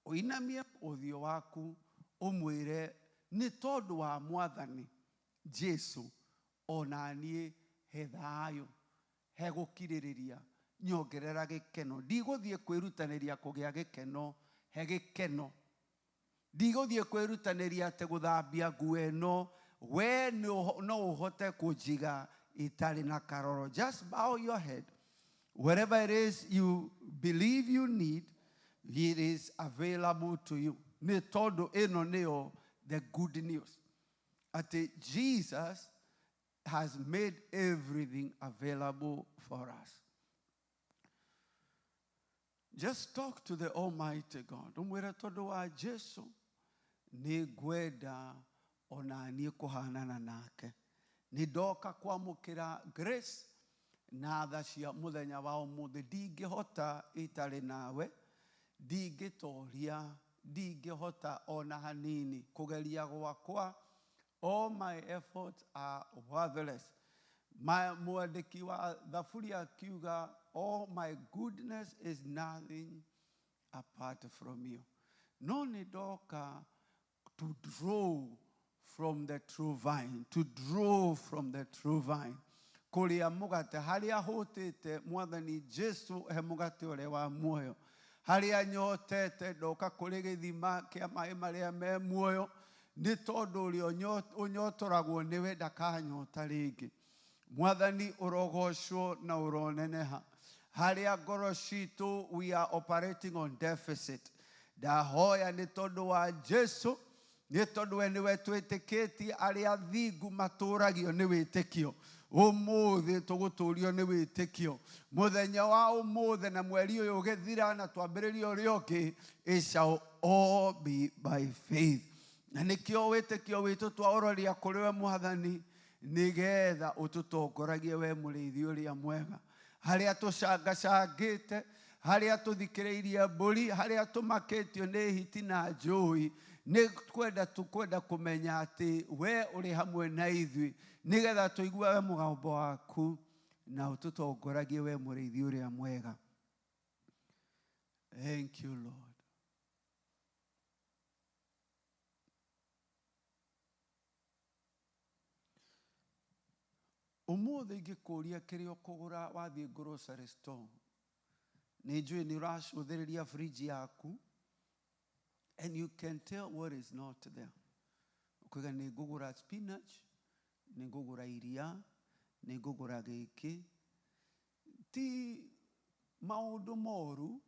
ũinamie ũthiũ waku ũmwĩre nĩ tondũ wa Mwathani Jesu ona niĩ he thayũ, he gũkirĩrĩria, nyongerera gĩkeno. Ndigũthiĩ kwĩrutanĩria kũgĩa gĩkeno, he gĩkeno. Ndigũthiĩ kwĩrutanĩria atĩ gũthambia nguo ĩno, we no ũhote kũnjiga itarĩ na karoro. Just bow your head. Wherever it is you believe you need, it is available to you. Nĩ tondũ ĩno nĩyo the good news. Atĩ Jesus has made everything available for us. Just talk to the Almighty God. Ũmwĩre tondũ wa Jesu, nĩ ngwenda ona niĩ kũhanana nake. Nĩ ndoka kwamũkĩra grace na tha cia mũthenya wa ũmũthĩ. Ndingĩhota itarĩ nawe, ndingĩtoria, ndingĩhota ona hanini. Kũgeria gwakwa, all my efforts are worthless. Mwandĩki wa Thaburi akiuga, all my goodness is nothing apart from you. No nĩ ndoka to draw from the true vine, to draw from the true vine. Kũrĩa mũgate, harĩa hũtĩte Mwathani Jesu he mũgate ũrĩa wa muoyo. Harĩa nyotete ndoka kũrĩ gĩthima kĩa maĩ marĩa me muoyo, nĩ tondũ ũrĩa ũnyotoragwo nĩwe ndakanyota rĩngĩ. Mwathani ũrogocwo na ũroneneha. Harĩa ngoro citũ, we are operating on deficit. Ndahoya nĩ tondũ wa Jesu, nĩ tondũ we nĩwe twĩtĩkĩtie, arĩa thingu matũragio nĩ wĩtĩkio. Ũmũthĩ tũgũtũrio nĩ wĩtĩkio. Mũthenya wa ũmũthĩ na mweri ũyũ ũgĩthira na twambĩrĩrie ũrĩa ũngĩ, it shall all be by faith. Na nĩkĩo wĩtĩkio witũ twaũroria kũrĩ we Mwathani, nĩgetha ũtũtongoragie we mũrĩithi ũrĩa mwega. Harĩa tũcangacangĩte, harĩa tũthikĩrĩirie mbũri, harĩa tũmakĩtio nĩ hiti na njũi, nĩ kwenda tũkwenda kũmenya atĩ we ũrĩ hamwe na ithuĩ, nĩgetha tũiguage mũgambo waku na ũtũtongoragie we mũrĩithi ũrĩa mwega. Thank you, Lord. Ũmũthĩ ingĩkũria kĩrĩa ũkũgũra wathiĩ grocery store, nĩ njũĩ nĩ ũracũthĩrĩria fridge yaku, and you can tell what is not there. Ũkauga nĩ ngũgũra spinach, nĩ ngũgũra iria, nĩ ngũgũra gĩkĩ. Ti maũndũ moru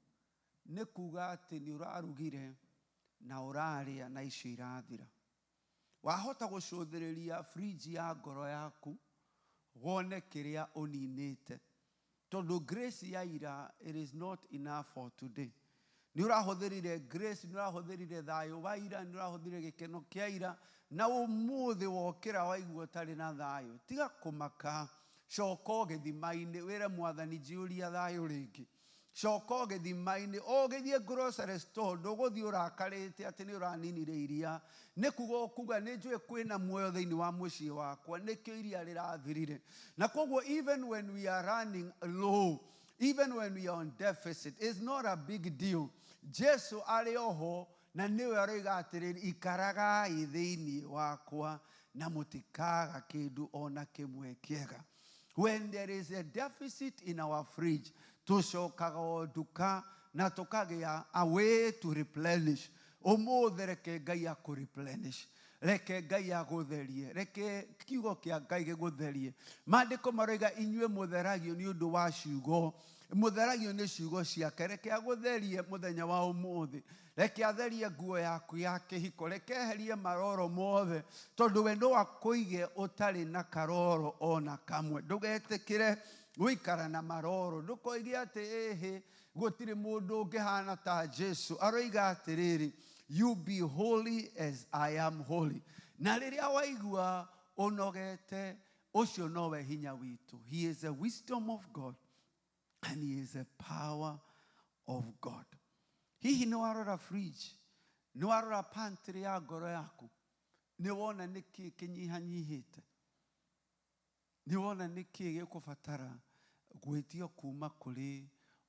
nĩ kuga atĩ nĩ ũrarugire na ũrarĩa na icio irathira. Wahota gũcũthĩrĩria fridge ya ngoro yaku wone kĩrĩa ũninĩte. Tondũ grace ya ira, it is not enough for today. Nĩ ũrahũthĩrire grace, nĩ ũrahũthĩrire thayũ wa ira, nĩ ũrahũthĩrire gĩkeno kĩa ira, na ũmũthĩ wokĩra waigua ũtarĩ na thayũ. Tiga kũmaka, coka o gĩthima-inĩ, wĩre mwathani njiyũria thayũ rĩngĩ. Coka o gĩthima-inĩ, ũgĩthiĩ grocery store, ndũgũthiĩ ũrakarĩte atĩ nĩ ũraninire iria. Nĩ kuga ũkuga nĩ njũĩ kwĩna muoyo thĩinĩ wa mũciĩ wakwa, nĩkĩo iria rĩrathirire. Na koguo even when we are running low, even when we are on deficit, it's not a big deal. Jesu arĩ oho na nĩwe aroiga atĩrĩrĩ, ikaragai thĩinĩ wakwa na mũtikaga kĩndũ ona kĩmwe kĩega. When there is a deficit in our fridge, tũcokaga o nduka na tũkagĩa a way to replenish. Ũmũthĩ reke Ngai akũ replenish. Reke Ngai agũtherie. Reke kiugo kĩa Ngai gĩgũtherie. Maandĩko maroiga inyuĩ mũtheragio nĩ ũndũ wa ciugo. Mũtheragio nĩ ciugo ciake. Reke agũtherie mũthenya wa ũmũthĩ. Reke atherie nguo yaku ya kĩhiko. Reke eherie maroro mothe. Tondũ we no akũige ũtarĩ na karoro ona kamwe. Ndũgetĩkĩre gũikara na maroro. Ndũkoige atĩ ĩhĩ gũtirĩ mũndũ ũngĩhana ta Jesu. Aroiga atĩrĩrĩ, you be holy as I am holy. Na rĩrĩa waigua ũnogete, ũcio nowe hinya witũ. He is the wisdom of God and he is the power of God. Hihi nĩ warora fridge, nĩ warora pantry ya ngoro yaku, nĩ wona nĩkĩ kĩnyihanyihĩte, nĩ wona nĩkĩ gĩkũbatara gwĩtio kuma kũrĩ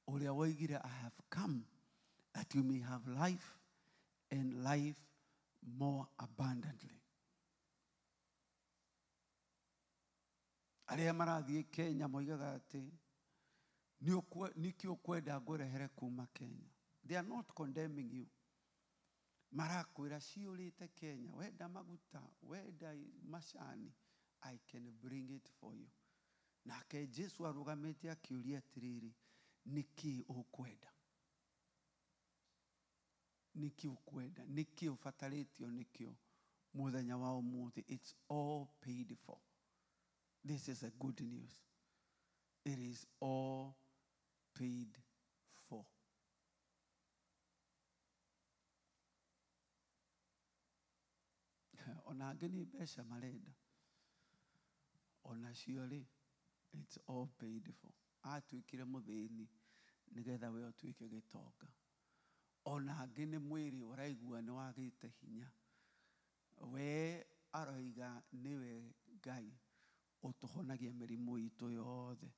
ũrĩa woigire I have come that you may have life and life more abundantly. Arĩa marathiĩ Kenya moigaga atĩ nĩkĩ ũkwenda ngũrehere kuma Kenya. They are not condemning you. Marakwĩra ciũrĩte Kenya, wenda maguta, wenda macani, I can bring it for you. Nake Jesu arũgamĩte akĩũria atĩrĩrĩ, nĩkĩ ũkwenda? Nĩkĩ ũkwenda? Nĩkĩ ũbatarĩtio nĩkĩo mũthenya wa ũmũthĩ? It's all paid for. This is a good news. It is all paid for. Ona angĩ nĩ mbeca marenda. Ona cio rĩ, it's all paid for. Atuĩkire mũthĩni nĩgetha we ũtuĩke gĩtonga. Ona angĩ nĩ mwĩrĩ ũraigua nĩ wagĩte hinya. We aroiga nĩwe Ngai ũtũhonagia mĩrimũ itũ yothe.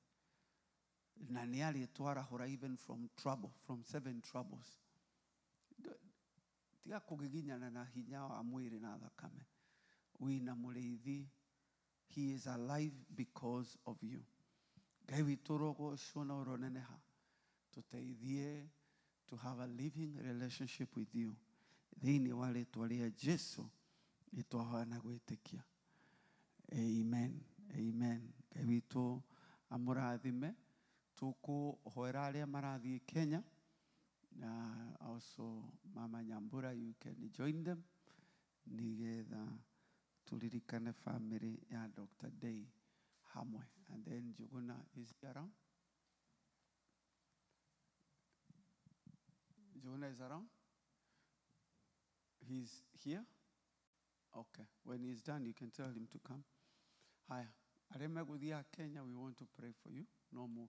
Na nĩ arĩtwarahũra even from trouble, from 7 troubles. Tiga kũgiginyana na hinya wa mwĩrĩ na thakame. Wĩna mũrĩithi. He is alive because of you. Ngai witũ ũrogocwo na ũroneneha. Tũteithie to have a living relationship with you. Thĩinĩ wa rĩtwa rĩa Jesu nĩtwahoya na gwĩtĩkia. Amen. Amen. Ngai witũ amũrathime. Tũkũhoera arĩa marathiĩ Kenya. Na also Mama Nyambura, you can join them. Nĩgetha turirikane family ya Dr. Day hamwe. And then Njuguna is he around? Njuguna is around? He's here? Okay. When he's done, you can tell him to come. Haya. Arĩa megũthiĩ Kenya, we want to pray for you. No more.